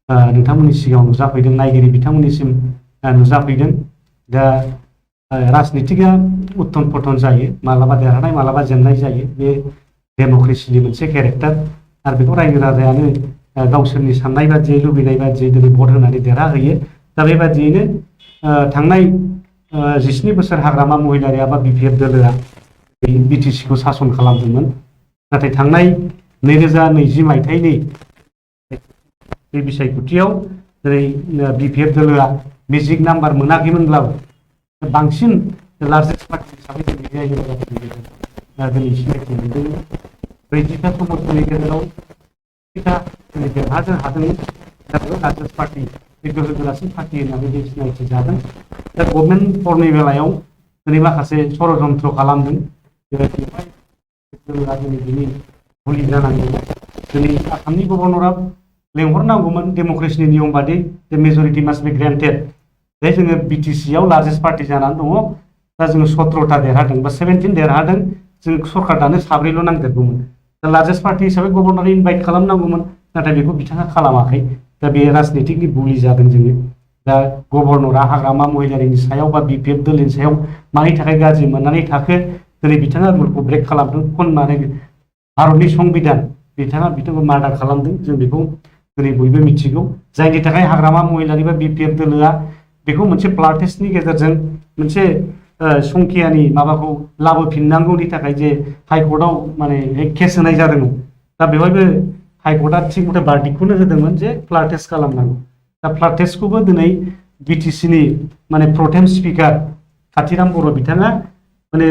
नोंथांमोननि सिगाङाव नुजाफैदों नायगिरि बिथांमोननिसिम नुजाफैदों दा राजनितिकआ उत्थन पतन जायो मालाबा देरहानाय मालाबा जेननाय जायो बे डेम'क्रेसिनि मोनसे केरेक्टार आरो बेखौ रायजो राजायानो गावसोरनि साननाय बादियै लुबैनाय बादियै दिनै भट होनानै देरहाहोयो दा बेबादियैनो थांनाय 17 बोसोर हाग्रामा महिलारिया बा बिपिएफ दोलोआ बिटिसिखौ सासन खालामदोंमोन नाथाय थांनाय 2020 मायथाइनि बे बिसायख'थियाव जेरै बिपिएफ दोलोआ मेजिक नाम्बार मोनाखैमोनब्लाबो बांसिन लार्जेस्ट पार्टि हिसाबै दिनै रायजो राजाफोरनि गेजेराव दिनै सिनायथि मोनदोंमोन 40टा समस्थिनि गेजेराव 40टा दिनै देरहानो हादोंमोन दा बेयाव लार्जेस्ट पार्टि बे गोहो गोरासिन पार्टि होननानै जों सिनायथि जादों दा गभर्नमेन्टफोरनि बेलायाव दिनै माखासे षड़यन्त्र खालामदों बेवहाय दोलोआ दिनै बिनि गुलि जानांगौ दिनै आसामनि गभर्नरा लेंहरनांगौमोन डेम'क्रेसिनि नियम बादि जे मेजरिटि मास्ट बि ग्रेन्टेड बे जोङो बिटिसिआव लार्जेस्ट पार्टि जानानै दङ दा जोङो 17टा देरहादों बा 17 देरहादों जों सरकार दानो 4ल' नांदेरगौमोन दा लार्जेस्ट पार्टि हिसाबै गभर्नर इनभाइट खालामनांगौमोन नाथाय बेखौ बिथाङा खालामाखै दा बे राजनितिकनि बुलि जादों जोङो दा गभर्नरा हाग्रामा महिलारिनि सायाव बा बिपिएफ दोलोनि सायाव मानि थाखाय गाज्रि मोननानै थाखो दिनै बिथाङा रुलखौ ब्रेक खालामदों खन माने भारतनि संबिधान बिथाङा बिथांखौ मार्डार खालामदों जों बेखौ दिनै बयबो मिथिगौ जायनि थाखाय हाग्रामा महिलारि बा बिपिएफ दोलोआ बेखौ मोनसे प्लाटेस्टनि गेजेरजों मोनसे संखियानि माबाखौ लाबोफिननांगौनि थाखाय जे हाइकर्टआव माने केस होनाय जादोंमोन दा बेवहायबो हाइकर्टआ थिग मथे बार्डिकखौनो होदोंमोन जे प्लाटेस्ट खालामनांगौ दा प्लाटेस्टखौबो दिनै बिटिसिनि माने प्रटेम स्पिकार काथिराम बर' बिथाङा माने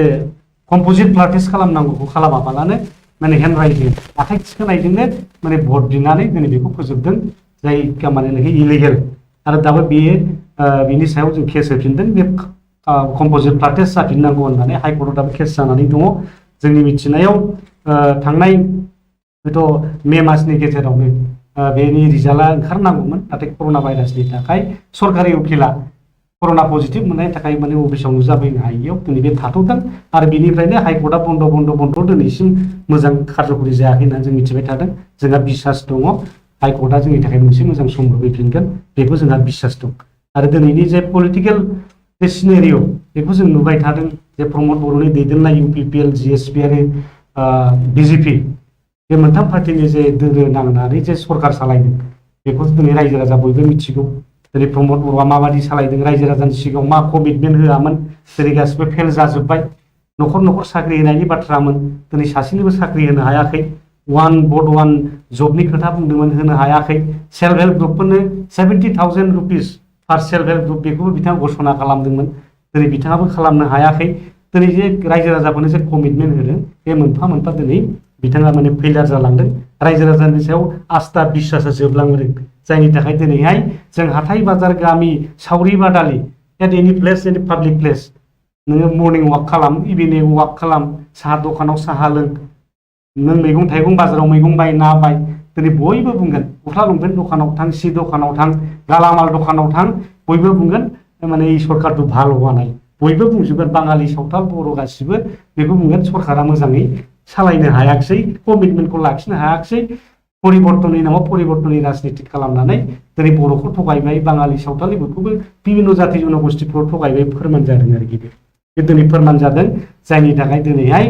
कम्पजिट प्लाटेस्ट खालामनांगौखौ खालामाबालानो माने हेन्ड राइटिं आखाइ थिखोनायजोंनो माने भट बिनानै दिनै बेखौ फोजोबदों जाय खामानियानोखि इलिगेल आरो दाबो बेयो बिनि सायाव जों केस होफिनदों बे कम्पजिट प्लाटेस्ट जाफिननांगौ होननानै हाइकर्टआव दाबो केस जानानै दङ जोंनि मिथिनायाव थांनाय हयथ' मे मासनि गेजेरावनो बेनि रिजाल्टआ ओंखारनांगौमोन नाथाय कर'ना भाइरासनि थाखाय सरकारि उकिला कर'ना पजिटिभ मोननायनि थाखाय माने अफिसाव नुजाफैनो हायैयाव दिनै बे थाथ'दों आरो बेनिफ्रायनो हाइकर्टआ बन्द' दिनैसिम मोजां कारज'खरि जायाखै होननानै जों मिथिबाय थादों जोंहा बिसास दङ हाइकर्टआ जोंनि थाखाय मोनसे मोजां सम होफैफिनगोन बेखौ जोंहा बिसास दं आरो दिनैनि जे पलिटिकेल जे सिनेरिय' बेखौ जों नुबाय थादों जे प्रमद बर'नि दैदेननाय इउपिपिएल जिएसपि आरो बिजेपि बे मोनथाम पार्टिनि जे दोलो नांनानै जे सरकार सालायदों बेखौ दिनै रायजो राजा बयबो मिथिगौ दिनै प्रमद बर'आ माबादि सालायदों रायजो राजानि सिगाङाव मा कमिटमेन्ट होआमोन दिनै गासिबो फेल जाजोब्बाय न'खर साख्रि होनायनि बाथ्रामोन दिनै सासेनोबो साख्रि होनो हायाखै वान भट वान जबनि खोथा बुंदोंमोन होनो हायाखै सेल्फ हेल्प ग्रुपफोरनो 70,000 रुपिस पार सेल्फ हेल्प ग्रुप बेखौबो बिथाङा घोषणा खालामदोंमोन दिनै बिथाङाबो खालामनो हायाखै दिनै जे रायजो राजाफोरनो जे कमिटमेन्ट होदों बे मोनफा दिनै बिथाङा माने फेलियर जालांदों रायजो राजानि सायाव आस्था बिश्वासा जोबलांदों जायनि थाखाय दिनैहाय जों हाथाय बाजार गामि सावरि बादालि एट एनि प्लेस एनि पाब्लिक प्लेस नोङो मर्निं वाक खालाम इभिनिं वाक खालाम साहा दखानाव साहा लों नों मैगं थाइगं बाजाराव मैगं बाय ना बाय दिनै बयबो बुंगोन गस्ला लंपेन्ट दखानाव थां सि दखानाव थां गालामाल दखानाव थां बयबो बुंगोन माने এই सरकारটো ভালো হওয়া নাই बयबो बुंजोबगोन बाङालि सावथाल बर' गासिबो बेखौ बुंगोन सरकारा मोजाङै सालायनो हायाखिसै कमिटमेन्टखौ लाखिनो हायाखिसै परिबर्तननि नामाव परिबर्तननि राजनिति खालामनानै दिनै बर'खौ थगायबाय बाङालि सावथालिफोरखौबो बिभिन्न जाति जनगोष्ठीफोराव थगायबाय फोरमान जादों आरोखि बे दिनै फोरमान जादों जायनि थाखाय दिनैहाय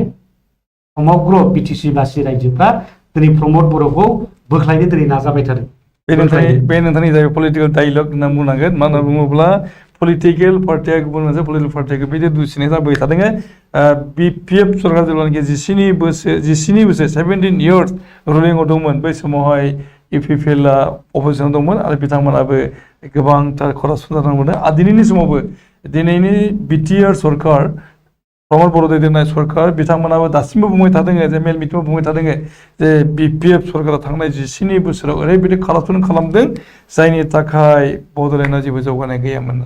समग्र बिटिसि बासि रायजोफ्रा दिनै प्रमद बर'खौ बोख्लायनो दिनै नाजाबाय थादों बे नोंथांनि जाय पलिटिकल डायलग होनना बुंनांगोन मानो होनना बुङोब्ला पलिटिकल पार्टिया गुबुन मोनसे पलिटिकल पार्टिखौ बिदि दुसिनाय जाबाय थादों बिपिएफ सरकार जेब्लानाखि 17 बोसोर 17 इयार्स रुलिंआव दंमोन बै समावहाय इउपिपिएलआ अपोजिसनाव दंमोन आरो बिथांमोनाबो गोबांथार खरासन जादोंमोन आरो दिनैनि समावबो दिनैनि बिटिआर सरकार प्रमद बर' दैदेननाय सरकार बिथांमोनाबो दासिमबो बुंबाय थादों जे मेल मिटिङाव बुंबाय थादों जे बिपिएफ सरकारा थांनाय 17 बोसोराव ओरैबायदि कारापसन खालामदों जायनि थाखाय बड'लेण्डआव जेबो जौगानाय गैयामोन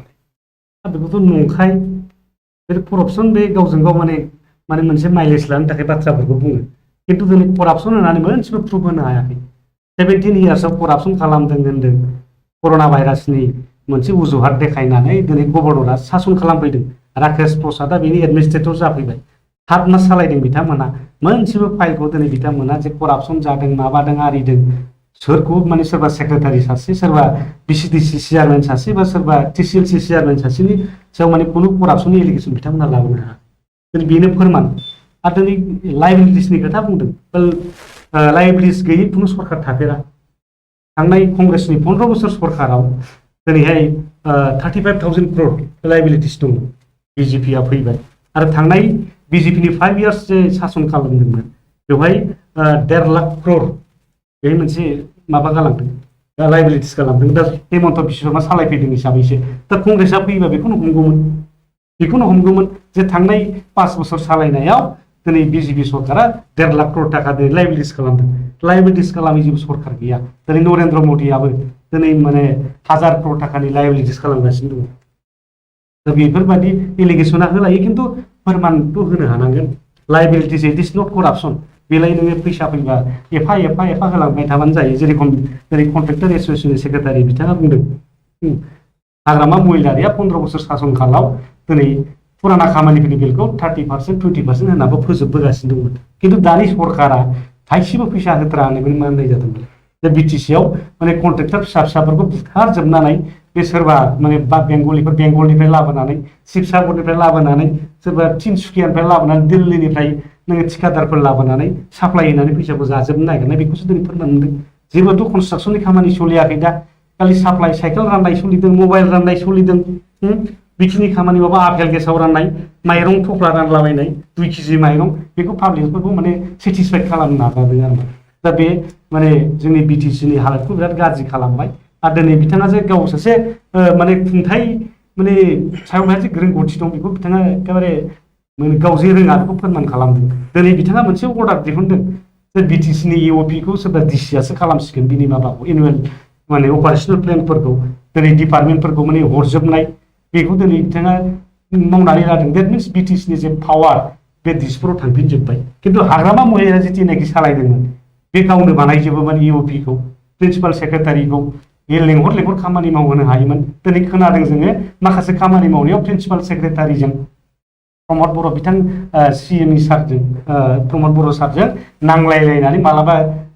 बेखौथ' नंखाय बे करपसन बे गावजों गाव माने मोनसे माइलेज लानो थाखाय बाथ्राफोरखौ बुङो खिन्थु दिनै करपसन होनानै मोनसेबो प्रुफ होनो हायाखै 17 इयार्सआव करपसन खालामदों होनदों कर'ना भाइरासनि मोनसे उजुहात देखायनानै दिनै गभर्नरा सासन खालामफैदों राकेश प्रसादआ बेनि एडमिनिस्ट्रेटर जाफैबाय 7 मास सालायदों बिथांमोना मोनसेबो फाइलखौ दिनै बिथांमोना जे करपसन जादों माबादों आरिदों सोरखौ माने सोरबा सेक्रेटारि सासे सोरबा बिसिडिसि चेयारमेन सासे बा सोरबा टिसिएलसि चेयारमेन सासेनि सायाव माने खुनु करपसननि एलिगेसन बिथांमोना लाबोनो हाया दिनै बेनो फोरमान आरो दिनै लाइबिलिटिसनि खोथा बुंदों लाइबिलिटिस गैयै खुनु सरकार थाफेरा थांनाय कंग्रेसनि 15 बोसोर सरकाराव दिनैहाय 35,000 crore लाइबिलिटिस दं बिजेपिआ फैबाय आरो थांनाय बिजेपिनि 5 इयार्स जे सासन खालामदोंमोन बेवहाय 1.5 लाख crore बे मोनसे माबा गालांदों लाइबिलिटिस खालामदों दा हेमन्त बिश्वशर्मा सालायफैदों हिसाबैसो दा कंग्रेसआ फैयोबा बेखौनो हमगौमोन जे थांनाय 5 बोसोर सालायनायाव दिनै बिजेपि सरकारा 1.5 लाख crore टाका दिनै लाइबिलिटिस खालामदों लाइबिलिटिस खालामै जेबो सरकार गैया दिनै नरेन्द्र मदियाबो दिनै माने 1000 crore टाकानि लाइबिलिटिस खालामगासिनो दङ दा बेफोरबायदि एलिगेसना होलायो खिन्थु फोरमानथ' होनो हानांगोन लाइबिलिटिस इट इज नट करपसन बेलाय नोङो फैसा फैबा एफा होलांबाय थाबानो जायो जेरेखम दिनै कन्ट्रेक्टर एस'सिएसननि सेक्रेटारि बिथाङा बुंदों हाग्रामा महिलारिया 15 बोसोर सासन कालाव दिनै फुराना खामानिफोरनि बिलखौ 30% 20% होनाबो फोजोबबोगासिनो दंमोन खिन्थु दानि सरकारा थाइसेबो फैसा होद्रा होननानै मानिनाय जादोंमोन दा बिटिसिआव माने कन्ट्रेक्टर फिसाफोरखौ बुथारजोबनानै बे सोरबा माने बेंगलनिफ्राय लाबोनानै शिबसागरनिफ्राय लाबोनानै सोरबा तिनसुकियानिफ्राय लाबोनानै दिल्लीनिफ्राय नोङो थिकादारफोर लाबोनानै साप्लाय होनानै फैसाखौ जाजोबनो नागिरनाय बेखौसो दिनै फोरमान मोनदों जेबोथ' कनस्ट्राक्सननि खामानि सोलियाखै दा खालि साप्लाय साइकेल राननाय सोलिदों मबाइल राननाय सोलिदों बेखिनि खामानि माबा आपेल गेसाव राननाय माइरं थफ्ला रानलाबायनाय 2 केजि माइरं बेखौ पाब्लिकफोरखौ माने सेटिसफाइड खालामनो नाजादों आरो दा बे माने जोंनि बिटिसिनि हालोदखौ बिराद गाज्रि खालामबाय आरो दिनै बिथाङा जे गाव सासे माने खुंथाय माने सायाव मोनसे रोंगौथि दं बेखौ बिथाङा एखेबारे गाव जे रोङा बेखौ फोरमान खालामदों दिनै बिथाङा मोनसे अर्डार दिहुनदों जे बिटिसिनि इअपिखौ सोरबा डिसिआसो खालामसिगोन बिनि माबाखौ एनुवेल माने अपारेशनेल प्लेनफोरखौ दिनै डिपार्टमेन्टफोरखौ माने हरजोबनाय बेखौ दिनै बिथाङा मावनानै लादों देट मिन्स बिटिसिनि जे पावार बे दिसपुराव थांफिनजोब्बाय खिन्थु हाग्रामा महिलाया जिथुनाखि सालायदोंमोन बे गावनो बानायजोबोमोन इअपिखौ प्रिन्सिपाल सेक्रेटारिखौ लेंहर खामानि मावहोनो हायोमोन दिनै खोनादों जोङो माखासे खामानि मावनायाव प्रिन्सिपाल सेक्रेटारिजों प्रमद बर' बिथां सिएमनि सारजों प्रमद बर' सारजों नांलायलायनानै मालाबा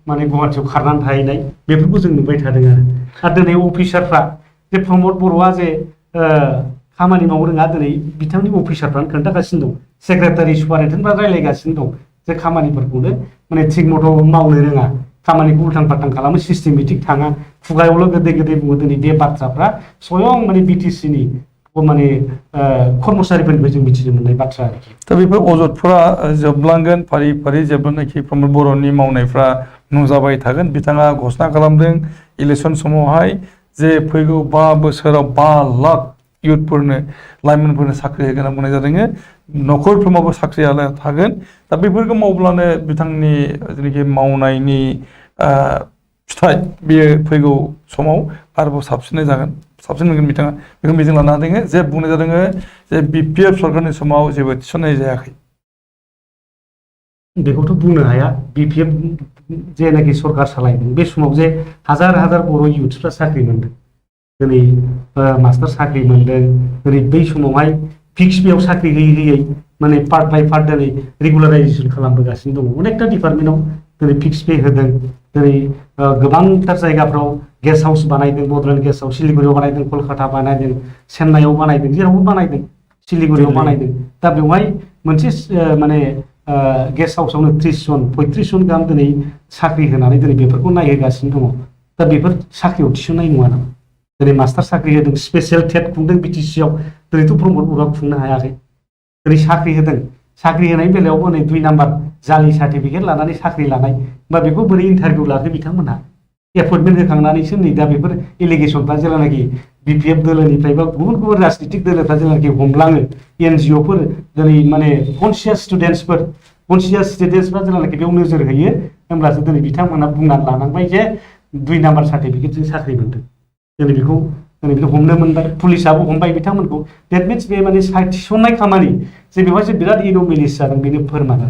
माने गुवाहाटियाव खारनानै थाहैनाय बेफोरखौ जों नुबाय थादों आरो दिनै अफिसारफ्रा जे प्रमद बर'आ जे खामानि मावनो रोङा दिनै बिथांनि अफिसारफ्रानो खोन्थागासिनो दं सेक्रेटारि सुपारिनटेन्डेन्टफ्रा रायलायगासिनो दं जे खामानिफोरखौनो माने थिग मथ' मावनो रोङा खामानिखौ उल्थां फाल्थां खालामो सिस्टेमेटिक थाङा खुगायावल' गोदै बुङो दिनै बे बाथ्राफ्रा स्वयं माने बिटिसिनि माने कर्मचारिफोरनिफ्राय जों मिथिनो मोननाय बाथ्रा आरोखि दा बेफोर अजदफोरा जोबलांगोन फारि फारि जेब्लानाखि प्रमद बर'नि मावनायफ्रा नुजाबाय थागोन बिथाङा घोषणा खालामदों इलेक्सन समावहाय जे फैगौ 5 बोसोराव 5 लाख इयुथफोरनो लाइमोनफोरनो साख्रि होगोन होनना बुंनाय जादों न'खरफ्रोमावबो साख्रि थागोन दा बेफोरखौ मावब्लानो बिथांनि जेनाखि मावनायनि फिथाइ बेयो फैगौ समाव आरोबाव साबसिन मोनगोन बिथाङा बेखौ मिजिं लानो हादों जे बुंनाय जादों जे बिपिएफ सरकारनि समाव जेबो थिसननाय जायाखै बेखौथ' बुंनो हाया बिपिएफ जेनाखि सरकार सालायदों बे समाव जे हाजार बर' इयुथ्सफ्रा साख्रि मोनदों दिनै मास्टार साख्रि मोनदों दिनै बै समावहाय फिक्स बेयाव साख्रि होयै माने पार्ट बाय पार्ट दिनै रेगुलाराइजेसन खालामबोगासिनो दङ अनेकथा डिपार्टमेन्टआव दिनै फिक्स पे होदों दिनै गोबांथार जायगाफ्राव गेस्ट हाउस बानायदों बड'लेण्ड गेस्ट हाउस सिलिगुरियाव बानायदों कलकाता बानायदों चेन्नाइआव बानायदों जेरावबो बानायदों सिलिगुरियाव बानायदों दा बेवहाय मोनसे माने गेस्ट हाउसआवनो 30 जन 35 जन गाहाम दिनै साख्रि होनानै दिनै बेफोरखौ नायहोगासिनो दङ दा बेफोर साख्रियाव थिसननाय नङा नामा दिनै मास्टार साख्रि होदों स्पेसियेल टेट खुंदों बिटिसिआव दिनैथ' प्रमद बर'आ खुंनो हायाखै दिनै साख्रि होदों साख्रि होनायनि बेलायावबो नै 2 नाम्बार जालि सार्टिफिकेट लानानै साख्रि लानाय बा बेखौ बोरै इन्टारभिउ लाखो बिथांमोनहा एपइन्टमेन्ट होखांनानैसो नै दा बेफोर एलिगेसनफ्रा जेब्लानाखि बिपिएफ दोलोनिफ्राय बा गुबुन गुबुन राजनितिक दोलोफ्रा जेब्लानाखि हमलाङो एनजिअफोर दिनै माने कनसियास स्टुडेन्टसफ्रा जेब्लानाखि बेयाव नोजोर होयो होमब्लासो दिनै बिथांमोनहा बुंनानै लानांबाय जे 2 नाम्बार सार्टिफिकेटजों साख्रि मोनदों दिनै बेखौ हमनो मोनबाय पुलिसाबो हमबाय बिथांमोनखौ डेट मिन्स बे माने थिसननाय खामानि जे बेवहाय बिराद इन'मेलिस जादों बेनो फोरमान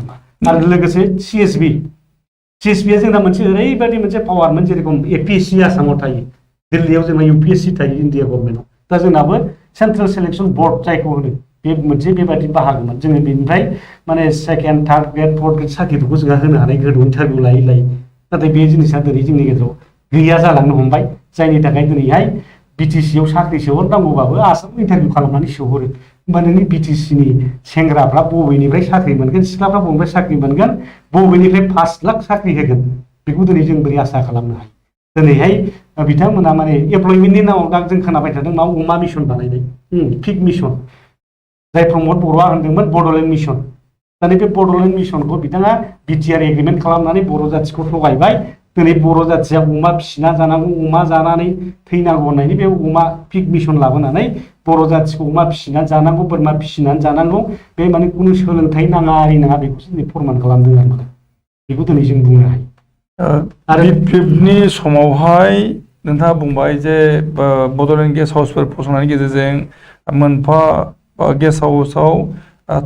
आरो लोगोसे सिएसबिआ जोंना मोनसे ओरैबायदि मोनसे पावारमोन जेरेखम एपिएससि आसामाव थायो दिल्लीयाव जोंना इउपिएससि थायो इन्डिया गभर्नमेन्टआव दा जोंनाबो सेन्ट्रेल सिलेक्सन बर्ड जायखौ होनो बे मोनसे बेबायदि बाहागोमोन जोङो बेनिफ्राय माने second third grade fourth grade साख्रिफोरखौ जोंहा होनो हानाय गोदो इन्टारभिउ लायै नाथाय बे जिनिसा दिनै जोंनि गेजेराव गैया जालांनो हमबाय जायनि थाखाय दिनैहाय बिटिसिआव साख्रि सोहरनांगौबाबो आसामाव इन्टारभिउ खालामनानै सोहरो होमबा नोंनि बिटिसिनि सेंग्राफ्रा बबेनिफ्राय साख्रि मोनगोन सिख्लाफ्रा बबेनिफ्राय साख्रि मोनगोन बबेनिफ्राय 5 लाख साख्रि होगोन बेखौ दिनै जों बोरै आसा खालामनो हायो दिनैहाय बिथांमोना माने एमप्लयमेन्टनि नामाव दा जों खोनाबाय थादों मा अमा मिशन बानायनाय फिग मिशन जाय प्रमद बर'आ होनदोंमोन बड'लेण्ड मिशन दानि बे बड'लेण्ड मिशनखौ बिथाङा बिटिआर एग्रिमेन्ट खालामनानै बर' जाथिखौ थगायबाय दिनै बर' जाथिया अमा फिसिना जानांगौ अमा जानानै थैनांगौ होननायनि बे अमा पिग मिशन लाबोनानै बर' जाथिखौ अमा फिसिनानै जानांगौ बोरमा फिसिनानै जानांगौ बे माने खुनु सोलोंथाइ नाङा आरि नाङा बेखौसो दिनै फोरमान खालामदों आरो बेखौ दिनै जों बुंनो हायो आरो बिपिएफनि समावहाय नोंथाङा बुंबाय जे बड'लेण्ड गेस्ट हाउसफोर फसंनायनि गेजेरजों मोनफा गेस्ट हाउसआव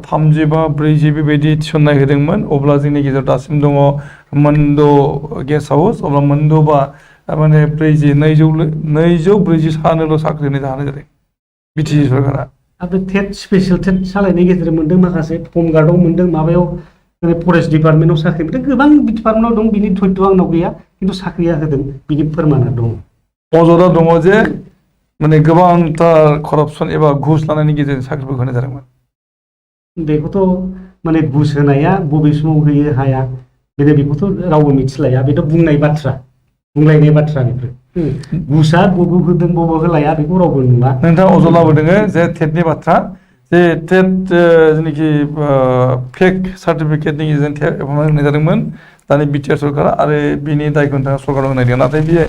30 बा 40 बेबायदि थिसननाय होदोंमोन अब्ला जोंनि गेजेराव दासिम दङ मोनद' गेस्ट हाउस अब्ला मोनद'बा माने 240 सानोल' साख्रि होनाय जानाय जादों बिटिसि सरकारा आरो टेट स्पेसियेल टेट सालायनायनि गेजेरजों मोनदों माखासे हम गार्डआव मोनदों माबायाव फरेस्ट डिपार्टमेन्टआव साख्रि मोनदों गोबां डिपार्टमेन्टआव दं बिनि थयथ' आंनाव गैया खिन्थु साख्रिया होदों बिनि फोरमाना दं अजदा दङ जे माने गोबांथार करापसन एबा घुस लानायनि गेजेरजों साख्रिफोरखौ होनाय जादोंमोन बेखौथ' माने घुस होनाया बबे समाव होयो हाया बेखौथ' रावबो मिथिलाया बेथ' बुंलायनाय बाथ्रा बेफोर घुसआ बबे होदों बबे होलाया बेखौ रावबो नुवा नोंथाङा अजद लाबोदों जे टेटनि बाथ्रा जे टेट जेनाखि फेक सार्टिफिकेटनि गेजेरजों एपइन्टमेन्ट होनाय जादोंमोन दानि बिटिआर सरकारा आरो बिनि दायखौ नोंथाङा सरकाराव होनाय दं नाथाय बे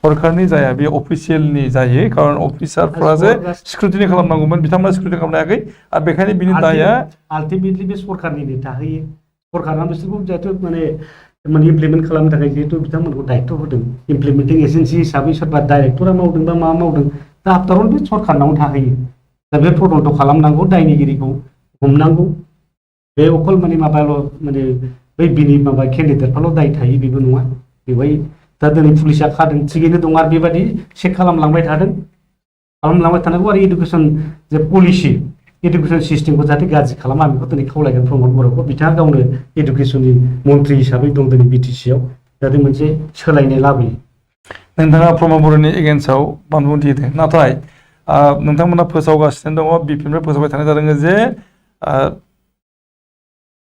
सरकारनि जाया बे अफिसियेलनि जायो खारन अफिसारफ्रा जे स्क्रुटिनि खालामनांगौमोन बिथांमोना स्क्रुटिनि खालामनो हायाखै आरो बेखायनो बिनि दाया आल्टिमेटलि बे सरकारनिनो थाहैयो सरकारा बिसोरखौ जिहेथु माने इमप्लिमेन्ट खालामनो थाखाय जिहेतु बिथांमोनखौ दायित्व होदों इमप्लिमेन्टिं एजेन्सि हिसाबै सोरबा डाइरेक्टरा मावदों बा मा मावदों दा आफ्टार अल बे सरकारनावनो थाहैयो दा बे तदन्त खालामनांगौ दायनिगिरिखौ हमनांगौ बे अकल माने माबाल' माने बै बिनि माबा केन्डिडेटफ्राल' दाय थायो बेबो नङा बेवहाय दा दिनै पुलिसा खादों थिगैनो दं आरो बेबायदि चेक खालामलांबाय थानांगौ आरो इडुकेसन जे पलिसि इडुकेसन सिस्टेमखौ जाहाथे गाज्रि खालामा बेखौ दिनै खावलायगोन प्रमद बर'खौ बिथाङा गावनो इडुकेसननि मन्थ्रि हिसाबै दं दिनै बिटिसिआव जाहाथे मोनसे सोलायनाय लाबोयो नोंथाङा प्रमद बर'नि एगेन्स्टआव बानबुंथि होदों नाथाय नोंथांमोना फोसावगासिनो दङ बिपिनिफ्राय फोसावबाय थानाय जादों जे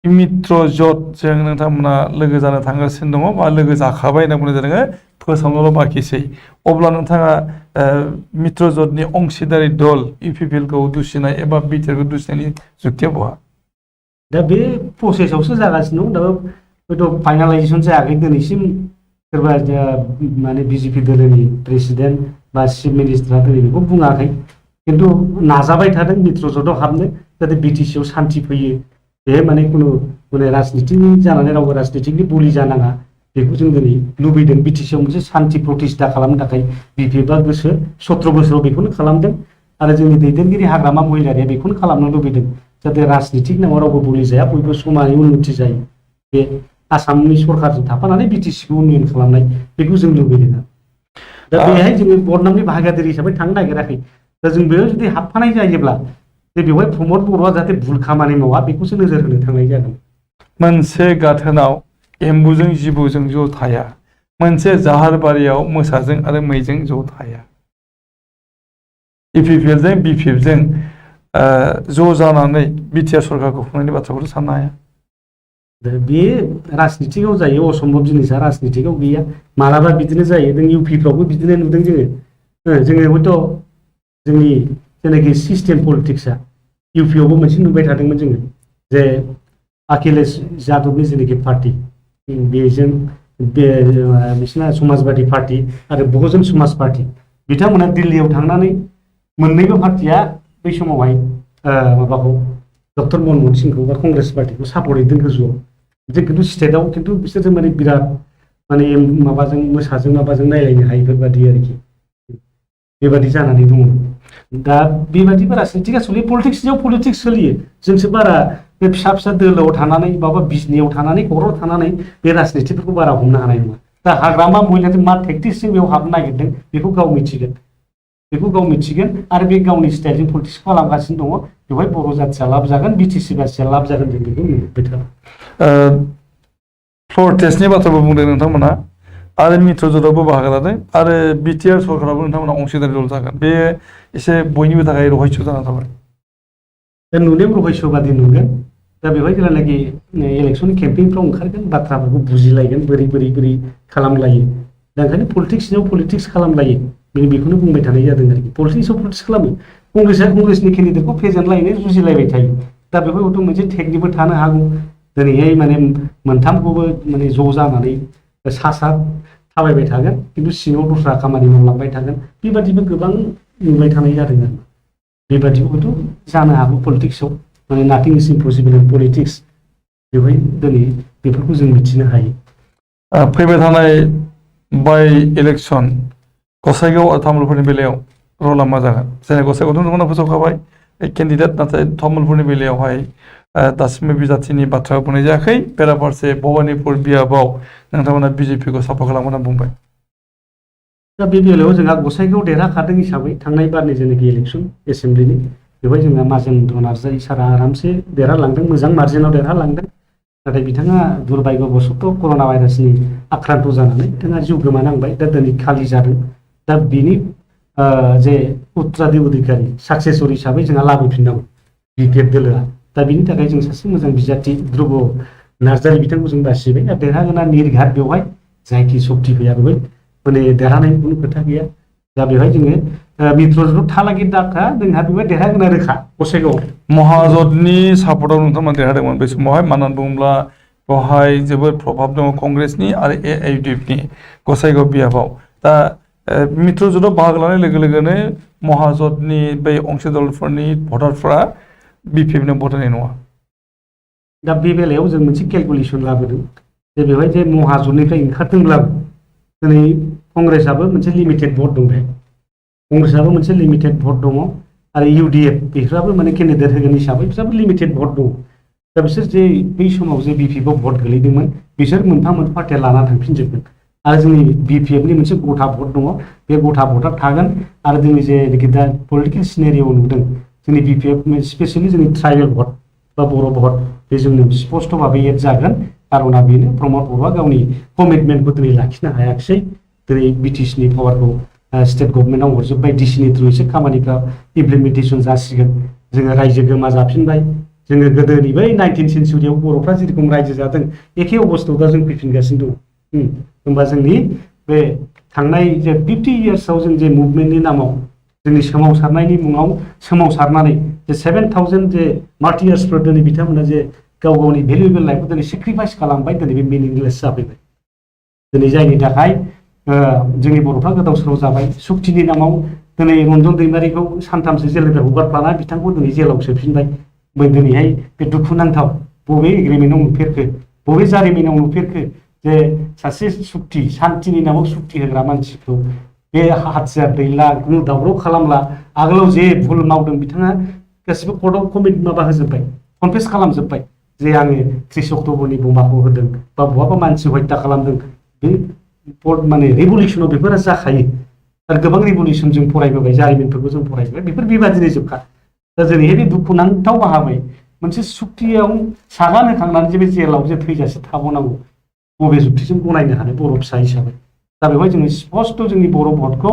मित्रजों नोंथांमोना लोगो जानो थांगासिनो दङ बा लोगो जाखाबाय होनना बुंनाय जादों फोसावनोल' बाखिसै अब्ला नोंथाङा मित्रजोंनि अंशदारि दल इउपिपिएलखौ दुसिनाय एबा बिटिआरखौ दुसिनायनि जुक्तिया बहा दा बे प्रसेसआवसो जागासिनो दं दा हयथ' फाइनालाइजेसन जायाखै दिनैसिम सोरबा माने बिजेपि दोलोनि प्रेसिडेन्ट बा चिफ मिनिस्टारा दिनै बेखौ बुङाखै खिन्थु नाजाबाय थादों मित्रजोंआव हाबनो जाहाथे बिटिसिआव सान्थि फैयो बे माने खुनु माने राजनितिनि जानानै रावबो राजनितिकनि बलि जानाङा बेखौ जों दिनै लुबैदों बिटिसिआव मोनसे सान्थि प्रतिष्ठा खालामनो थाखाय बिपिएफआ गोसो 17 बोसोराव बेखौनो खालामदों आरो जोंनि दैदेनगिरि हाग्रामा महिलारिया बेखौनो खालामनो लुबैदों जाहाथे राजनितिक नामाव रावबो बलि जाया बयबो समानै उन्नति जायो बे आसामनि सरकारजों थाफानानै बिटिसिखौ उन्नयन खालामनाय बेखौ जों लुबैदों दा बेहाय जोङो बदनामनि बाहागोदारि हिसाबै थांनो नागिराखै दा जों बेयाव जुदि हाबफानाय जायोब्ला जे बेवहाय प्रमद बर'आ जाहाथे भुल खामानि मावा बेखौसो नोजोर होनो थांनाय जागोन मोनसे गाथोनाव एम्बुजों जिबौजों ज' थाया मोनसे जाहारबारियाव मोसाजों आरो मैजों ज' थाया इपिपिएलजों बिपिएफजों ज' जानानै बिटिआर सरकारखौ खुंनायनि बाथ्राखौथ' साननो हाया बे राजनितिकआव जायो असम्भब जिनिसा राजनितिकआव गैया मालाबा बिदिनो जायो नों इउपिफ्रावबो बिदिनो नुदों जोङो हयथ' जोंनि जेनाखि सिस्टेम पलिटिक्सआ इउपिआवबो मोनसे नुबाय थादोंमोन जोङो जे अखिलेश यादवनि जेनाखि पार्टी बेजों बिसिना समाजबादि पार्टी आरो बहुजन समाज पार्टी बिथांमोना दिल्लीयाव थांनानै मोननैबो पार्टीया बै समावहाय माबाखौ डक्टर मनमोहन सिंहखौ बा कंग्रेस पार्टीखौ सापर्ट हैदों गोजौआव खिन्थु स्टेटआव खिन्थु बिसोरजों माने बिराद माने माबाजों मोसाजों माबाजों नायलायनो हायैफोरबादि आरोखि बेबादि जानानै दङ दा बेबादिबो राजनितिकआ सोलियो पलिटिक्स सोलियो जोंसो बारा बे फिसा फिसा दोलोआव थानानै माबा बिजनियाव थानानै क'क्राझाराव थानानै बे राजनितिफोरखौ बारा हमनो हानाय नङा दा हाग्रामा महिलाजों मा टेक्टिक्सजों बेयाव हाबनो नागिरदों बेखौ गाव मिथिगोन आरो बे गावनि स्टाइलजों पलिटिक्स खालामगासिनो दङ बेवहाय बर' जाथिया लाब जागोन बिटिसि बासिया लाब जागोन जों बेखौ नुबाय थादों फ्लर टेस्टनि बाथ्राबो बुंदों नोंथांमोना आरो मित्र जरावबो बाहागो लादों आरो बिटिआर सरकाराबो नोंथांमोना अंशीदारि दल जागोन बे एसे बयनिबो थाखाय रहस्य जाना थाबाय दा नुनायाव रहस्यबादि नुगोन दा बेवहाय जेब्लानाखि इलेक्सन केम्पेइनफ्राव ओंखारगोन बाथ्राफोरखौ बुजिलायगोन बोरै खालामलायो दा ओंखायनो पलिटिक्स खालामलायो बेखौनो बुंबाय थानाय जादों आरोखि पलिटिक्स खालामो कंग्रेसनि केन्डिडेटखौ फेजेनलायनो जुजिलायबाय थायो दा बेवहाय हयथ' मोनसे टेकनिकबो थानो हागौ दिनैहाय माने मोनथामखौबो माने ज' जानानै सा थाबायबाय थागोन खिन्थु सिङाव दस्रा खामानि मावलांबाय थागोन बेबादिबो गोबां नुबाय थानाय जादों आरो बेबादिबो हयथ' जानो हागौ पलिटिक्सआव माने नाथिं इज इम्पसिबल इन पलिटिक्स बेवहाय दिनै बेफोरखौ जों मिथिनो हायो फैबाय थानाय बाय इलेक्सन गसाइगाव आरो तामुलपुरनि बेलायाव रला मा जागोन जेरै गसाइगावथ' नोंथांमोना फोसावखाबाय केन्डिडेट नाथाय तामुलपुरनि बेलायावहाय दासिमबो बिजाथिनि बाथ्रा बुंनाय जायाखै बेराफारसे भबानिपुर बियाबाव नोंथांमोना बिजेपिखौ सापर्ट खालामो होनना बुंबाय दा बे बेलायाव जोंहा गसाइगाव देरहाखादों हिसाबै थांनाय बारनि जेनाखि इलेक्सन एसेम्ब्लिनि बेवहाय जोंहा माजेन्द्र नार्जारि सारा आरामसे देरहालांदों मोजां मार्जिनाव देरहालांदों नाथाय बिथाङा दुर्भाग्यबसत कर'ना भाइरासनि आक्रान्त जानानै बिथाङा जिउ गोमानांबाय दा दिनै खालि जादों दा बिनि जे उत्तरादि अधिकारी साक्सेसर हिसाबै जोंहा लाबोफिननांगौ बिपिएफ दोलोआ दा बिनि थाखाय जों सासे मोजां बिजाथि ध्रुब नार्जारि बिथांखौ जों बासिबाय दा देरहागोना निर्घात बेवहाय जायखि सक्ति फैया बेवहाय माने देरहानायनि खुनु खोथा गैया दा बेवहाय जोङो मित्रजों थालागि दाखा जोंहा बेवहाय देरहागोना रोखा गसाइगाव महाजननि सापर्टआव नोंथांमोना देरहादोंमोन बे समावहाय मानो होनना बुङोब्ला बेवहाय जोबोद प्रभाब दङ कंग्रेसनि आरो एआइडिएफनि गसाइगाव बियाबाव दा मित्रजोंआव बाहागो लानाय लोगो लोगोनो महाजननि बै अंशी दलफोरनि भटारफ्रा बिपिएफनो भट होनाय नङा दा बे बेलायाव जों मोनसे केलकुलेसन लाबोदों जे बेवहाय जे महाजननिफ्राय ओंखारदोंब्लाबो दिनै कंग्रेसआबो मोनसे लिमिटेड भट दं बेहाय कंग्रेसआबो मोनसे लिमिटेड भट दङ आरो इउडिएफ बिसोराबो माने केन्डिडेट होगोन हिसाबै बिसोराबो लिमिटेड भट दङ दा बिसोर जे बै समाव जे बिपिएफआव भट गोलैदोंमोन बिसोर मोनफा मोनफा पार्टिया लाना थांफिनजोबगोन आरो जोंनि बिपिएफनि मोनसे गथा भट दङ बे गथा भटआ थागोन आरो जोंनि जेनाखि दा पलिटिकेल सिनेरिय'आव नुदों जोंनि बिपिएफ स्पेसियेलि जोंनि ट्राइबेल भट बा बर' भट बे जोंनो स्पष्ट भाबै एड जागोन कारना बेनो प्रमद बर'आ गावनि कमिटमेन्टखौ दिनै लाखिनो हायाखिसै दिनै बिटिसिनि पावारखौ स्टेट गभर्नमेन्टआव हरजोब्बाय डिसिनि थ्रुयैसो खामानिफ्रा इमप्लिमेन्टेसन जासिगोन जोङो रायजो गोमा जाफिनबाय जोङो गोदोनि बै 19th सेन्सुरियाव बर'फ्रा जेरेखम रायजो जादों एखे अबस्थायाव दा जों फैफिनगासिनो दं होमबा जोंनि बे थांनाय जे 50 इयार्सआव जों जे मुभमेन्टनि नामाव जोंनि सोमावसारनायनि मुङाव सोमावसारनानै जे 7,000 जे मार्टियार्सफोर दिनै बिथांमोना जे गाव गावनि भेलुएबल लाइफखौ दिनै सेक्रिफाइस खालामबाय दिनै बे मिनिंलेस जाफैबाय दिनै जायनि थाखाय जोंनि बर'फ्रा गोदाव सोराव जाबाय सुक्तिनि नामाव दिनै रन्जन दैमारिखौ सानथामसो जेलनिफ्राय हगारफ्लाना बिथांखौ दिनै जेलाव सोफिनबाय दिनैहाय बे दुखुनांथाव बबे एग्रिमेन्टआव नुफेरखो बबे जारिमिनाव नुफेरखो जे सासे सुक्ति सान्तिनि नामाव सुक्ति होग्रा मानसिखौ बे हाथियार दैला खुनु दावराव खालामला आगोलाव जे भुल मावदों बिथाङा गासिबो कर्टआव माबा होजोब्बाय कनफेस खालामजोब्बाय जे आङो 30 अक्ट'बरनि बमाखौ होदों बा बहाबा मानसि हत्या खालामदों बे माने रिभलिउसनाव बेफोरो जाखायो आरो गोबां रिभलिउसन जों फरायबोबाय जारिमिनफोरखौ जों फरायबोबाय बेफोर बेबादिनो जोबखा दा दिनैहाय बे दुखुनांथाव बाहाबै मोनसे सुक्तियाव सागान होखांनानै जे बे जेलाव जे थैजासे थाबावनांगौ बबे जुक्तिजों गनायनो हानो बर' फिसा हिसाबै दा बेवहाय जोङो स्पष्ट जोंनि बर' भटखौ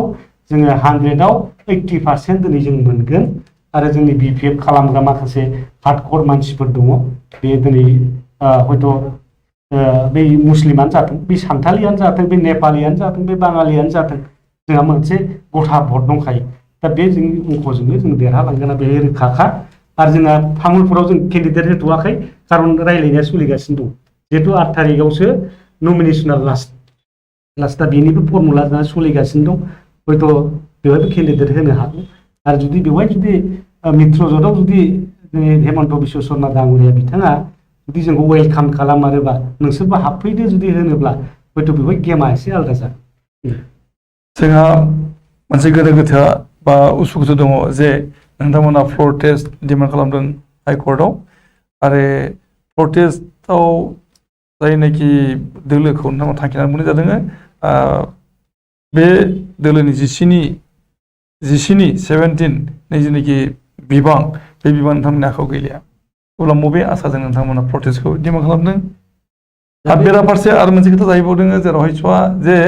जोङो 100आव 80% दिनै जों मोनगोन आरो जोंनि बिपिएफ खालामग्रा माखासे हार्डक'र मानसिफोर दङ बे दिनै हयथ' बे मुस्लिमानो जाथों बे सान्थालियानो जाथों बे नेपालियानो जाथों बे बाङालियानो जाथों जोंहा मोनसे गथा भट दंखायो दा बे जोंनि अंकजोंनो जों देरहालांगोना बे रोखाखा आरो जोंहा तामुलपुराव जों केन्डिडेट होथ'वाखै खारन रायलायनाया सोलिगासिनो दं जिहेतु 8 तारिखआवसो नमिनेसना लास्ट दा बेनिबो फर्मुला जोंहा सोलिगासिनो दं हयथ' बेवहायबो केन्डिडेट होनो हागौ आरो जुदि बेवहाय जुदि मित्रजोताव जुदि हेमन्त बिश्व शर्मा डांगरिया बिथाङा जुदि जोंखौ वेलकाम खालामारोबा नोंसोरबो हाबफैदो जुदि होनोब्ला हयथ' बेवहाय गेमा एसे आलादा जागोन जोंहा मोनसे गोनो गोथो बा उसुखुथु दङ जे नोंथांमोना फ्लर टेस्ट डिमान्ड खालामदों हाइकर्टआव आरो फ्लर टेस्टआव जायनाखि दोलोखौ नोंथांमोना थांखिनानै बुंनाय जादों बे दोलोनि 17 नि जिनाखि बिबां बे बिबां नोंथांमोननि आखायाव गैलिया अब्ला बबे आसाजों नोंथांमोना प्रटेस्टखौ डिमान्ड खालामदों आरो बेराफारसे आरो मोनसे खोथा जाहैबावदों जेरावहाय स'आ जे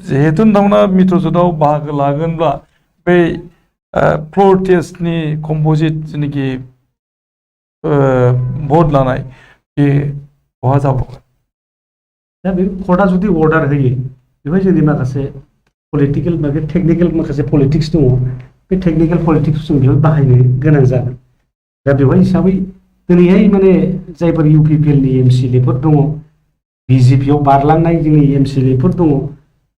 जिहेतु नोंथांमोना मित्रजोताव बाहागो लागोनब्ला बै फ्लर टेस्टनि कम्प'जिट जिनाखि भट लानाय बे बहा जाबावगोन दा बे कर्टआ जुदि अर्डार होयो बेवहाय जोंनि माखासे पलिटिकेल टेक्निकेल माखासे पलिटिक्स दङ बे टेक्निकेल पलिटिक्स जों बेवहाय बाहायनो गोनां जागोन दा बेवहाय हिसाबै दिनैहाय माने जायफोर इउपिपिएलनि एमसिएलएफोर दङ बिजेपियाव बारलांनाय जोंनि एमसिएलएफोर दङ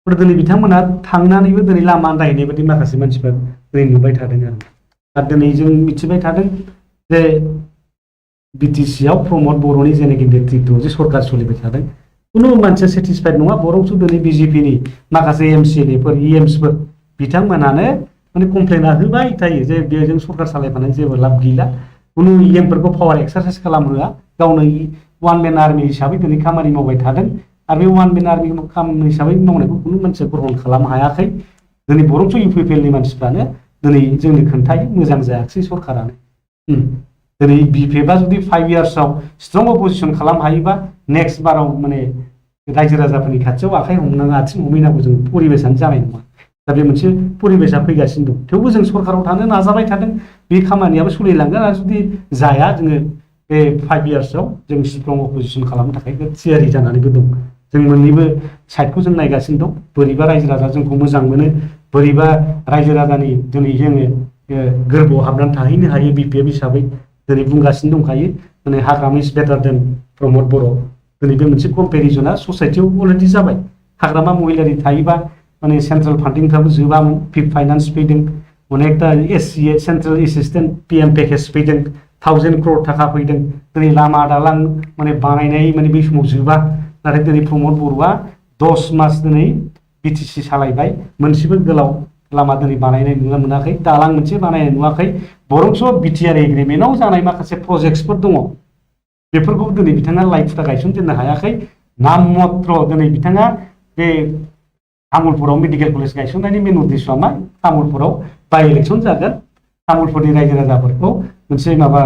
दिनै बिथांमोना थांनानैबो दिनै लामा आन्दायहैनाय बायदि माखासे मानसिफोर दिनै नुबाय थादों आरो दिनै जों मिथिबाय थादों जे बिटिसिआव प्रमद बर'नि जेनाखि नेतृत्व जे सरकार सोलिबाय थादों कुनु मानसिया सेटिसफाइड नङा बरंसो दिनै बिजेपिनि माखासे एमसिएलएफोर इएमसफोर बिथांमोनानो माने कमप्लेना होबाय थायो जे बेजों सरकार सालायफानाय जेबो लाब गैला कुनु इएमफोरखौ पावार एक्सारसाइज खालामहोआ गावनो वान मेन आर्मि हिसाबै दिनै खामानि मावबाय थादों आरो बे वान मेन आर्मि खामानि हिसाबै मावनायखौ कुनु मानसिया ग्रहण खालामनो हायाखै दिनै बरंसो इउपिपिएलनि मानसिफ्रानो दिनै जोंनो खोन्थायो मोजां जायाखिसै सरकारानो दिनै बिपिएफआ जुदि 5 इयार्सआव स्ट्रं अपोजिसन खालामनो हायोबा नेक्स्ट बाराव माने रायजो राजाफोरनि खाथियाव आखाइ हमनाङा आथिं हमहैनांगौ जों परिबेसानो जानाय नङा दा बे मोनसे परिबेसा फैगासिनो दं थेवबो जों सरकाराव थानो नाजाबाय थादों बे खामानियाबो सोलिलांगोन आरो जुदि जाया जोङो बे 5 इयार्सआव जों स्ट्रं अपोजिसन खालामनो थाखाय थियारि जानानैबो दं जों मोननैबो साइडखौ जों नायगासिनो दं बोरैबा रायजो राजा जोंखौ मोजां मोनो बोरैबा रायजो राजानि दिनै जोङो गोरबोआव हाबनानै थाहैनो हायो बिपिएफ हिसाबै दिनै बुंगासिनो दंखायो दिनै हाग्रामा इज बेटार देन प्रमद बर' दिनै बे मोनसे कम्पेरिजना ससाइटियाव अलरेडि जाबाय हाग्रामा महिलारि थायोबा माने सेन्ट्रेल फान्डिंफ्राबो जोबामोन पिप फाइनान्स फैदों अनेकथा SCA central assistant PM package फैदों 1000 crore थाखा फैदों दिनै लामा दालां माने बानायनाय माने बै समाव जोबा नाथाय दिनै प्रमद बर'आ 10 मास दिनै बिटिसि सालायबाय मोनसेबो गोलाव लामा दिनै बानायनाय नुनो मोनाखै दालां मोनसे बानायनाय नुवाखै बरंस' बिटिआर एग्रिमेन्टआव जानाय माखासे प्रजेक्टसफोर दङ बेफोरखौ दिनै बिथाङा लाइफुटा गायसनजेननो हायाखै नाम मत्र दिनै बिथाङा बे तामुलपुराव मेडिकेल कलेज गायसननायनि मेन उद्देश्यआ मा तामुलपुराव बाइ इलेक्सन जागोन तामुलपुरनि रायजो राजाफोरखौ मोनसे माबा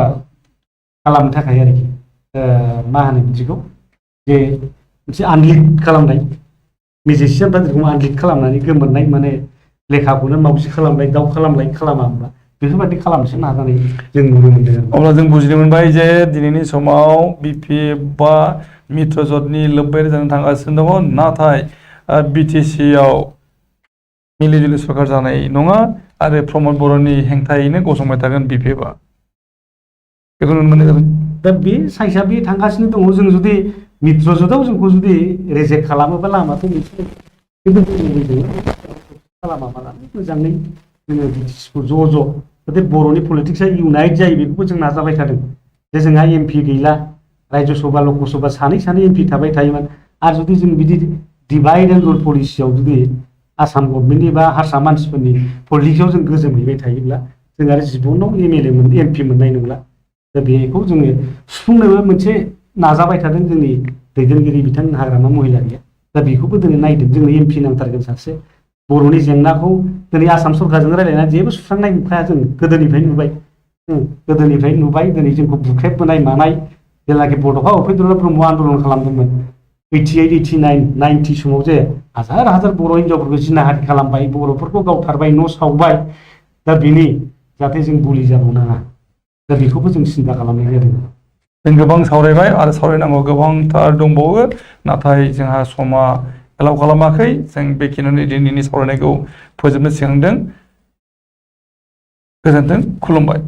खालामनो थाखाय आरोखि मा होनो बिदिखौ जे मोनसे आनलिड खालामनाय मेजिस्ट्रेटफोरखौ आनलिड खालामनानै गोमोरनाय माने लेखाखौनो मावजि खालामनाय दाउ खालामनाय खालामा होनबा बेफोरबायदि खालामसो नाजानाय जों नुनो मोनदों अब्ला जों बुजिनो मोनबाय जे दिनैनि समाव बिपिएफ बा मित्रजोतनि लोब्बायारि जानो थांगासिनो दङ नाथाय बिटिसिआव मिलिजुलि सरकार जानाय नङा आरो प्रमद बर'नि हेंथायैनो गसंबाय थागोन बिपिएफआ बेखौ नुनो मोननाय जादों दा बे साइसआ बे थांगासिनो दङ जों जुदि मित्रजोताव जोंखौ जुदि रेजेक्ट खालामोबा लामाथ' मोनसे खालामाबालानो मोजाङै जोङो बिटिसिखौ ज' जाहाथे बर'नि पलिटिक्सआ इउनाइट जायो बेखौबो जों नाजाबाय थादों जे जोंहा एमपि गैला राज्य सभा लकसभा सानै एमपि थाबाय थायोमोन आरो जुदि जों बिदि डिभाइड एन्ड रुल पलिसियाव जुदि आसाम गभर्नमेन्टनि बा हारसा मानसिफोरनि पलिटिक्सआव जों गोजोमहैबाय थायोब्ला जों आरो जिबनाव एमपि मोननाय नंला दा बेखौ जोङो सुफुंनोबो मोनसे नाजाबाय थादों जोंनि दैदेनगिरि बिथां हाग्रामा महिलारिया दा बेखौबो दिनै नायदों जोंनो एमपि नांथारगोन सासे बर'नि जेंनाखौ दिनै आसाम सरकारजों रायलायनानै जेबो सुस्रांनाय नुखाया जों गोदोनिफ्राय नुबाय दिनै जोंखौ बुख्रेबबोनाय मानाय जेब्लाखि बड'फा उपेन्द्रनाथ ब्रह्म आन्दलन खालामदोंमोन 88, 89, 90 समाव जे हाजार हाजार बर' हिनजावफोरखौ जिनाहारि खालामबाय, बर'फोरखौ गावथारबाय, न' सावबाय, दा बेनि जाहाथे जों बुलि जाबावनाङा, दा बेखौबो जों सिन्था खालामनाय जादों। जों गोबां सावरायबाय आरो सावरायनांगौ गोबांथार दंबावो, नाथाय जोंहा समा एलाव खालामाखै। जों बेखिनियावनो दिनैनि सावरायनायखौ फोजोबनो सिगांदों। गोजोन्थों, खुलुमबाय।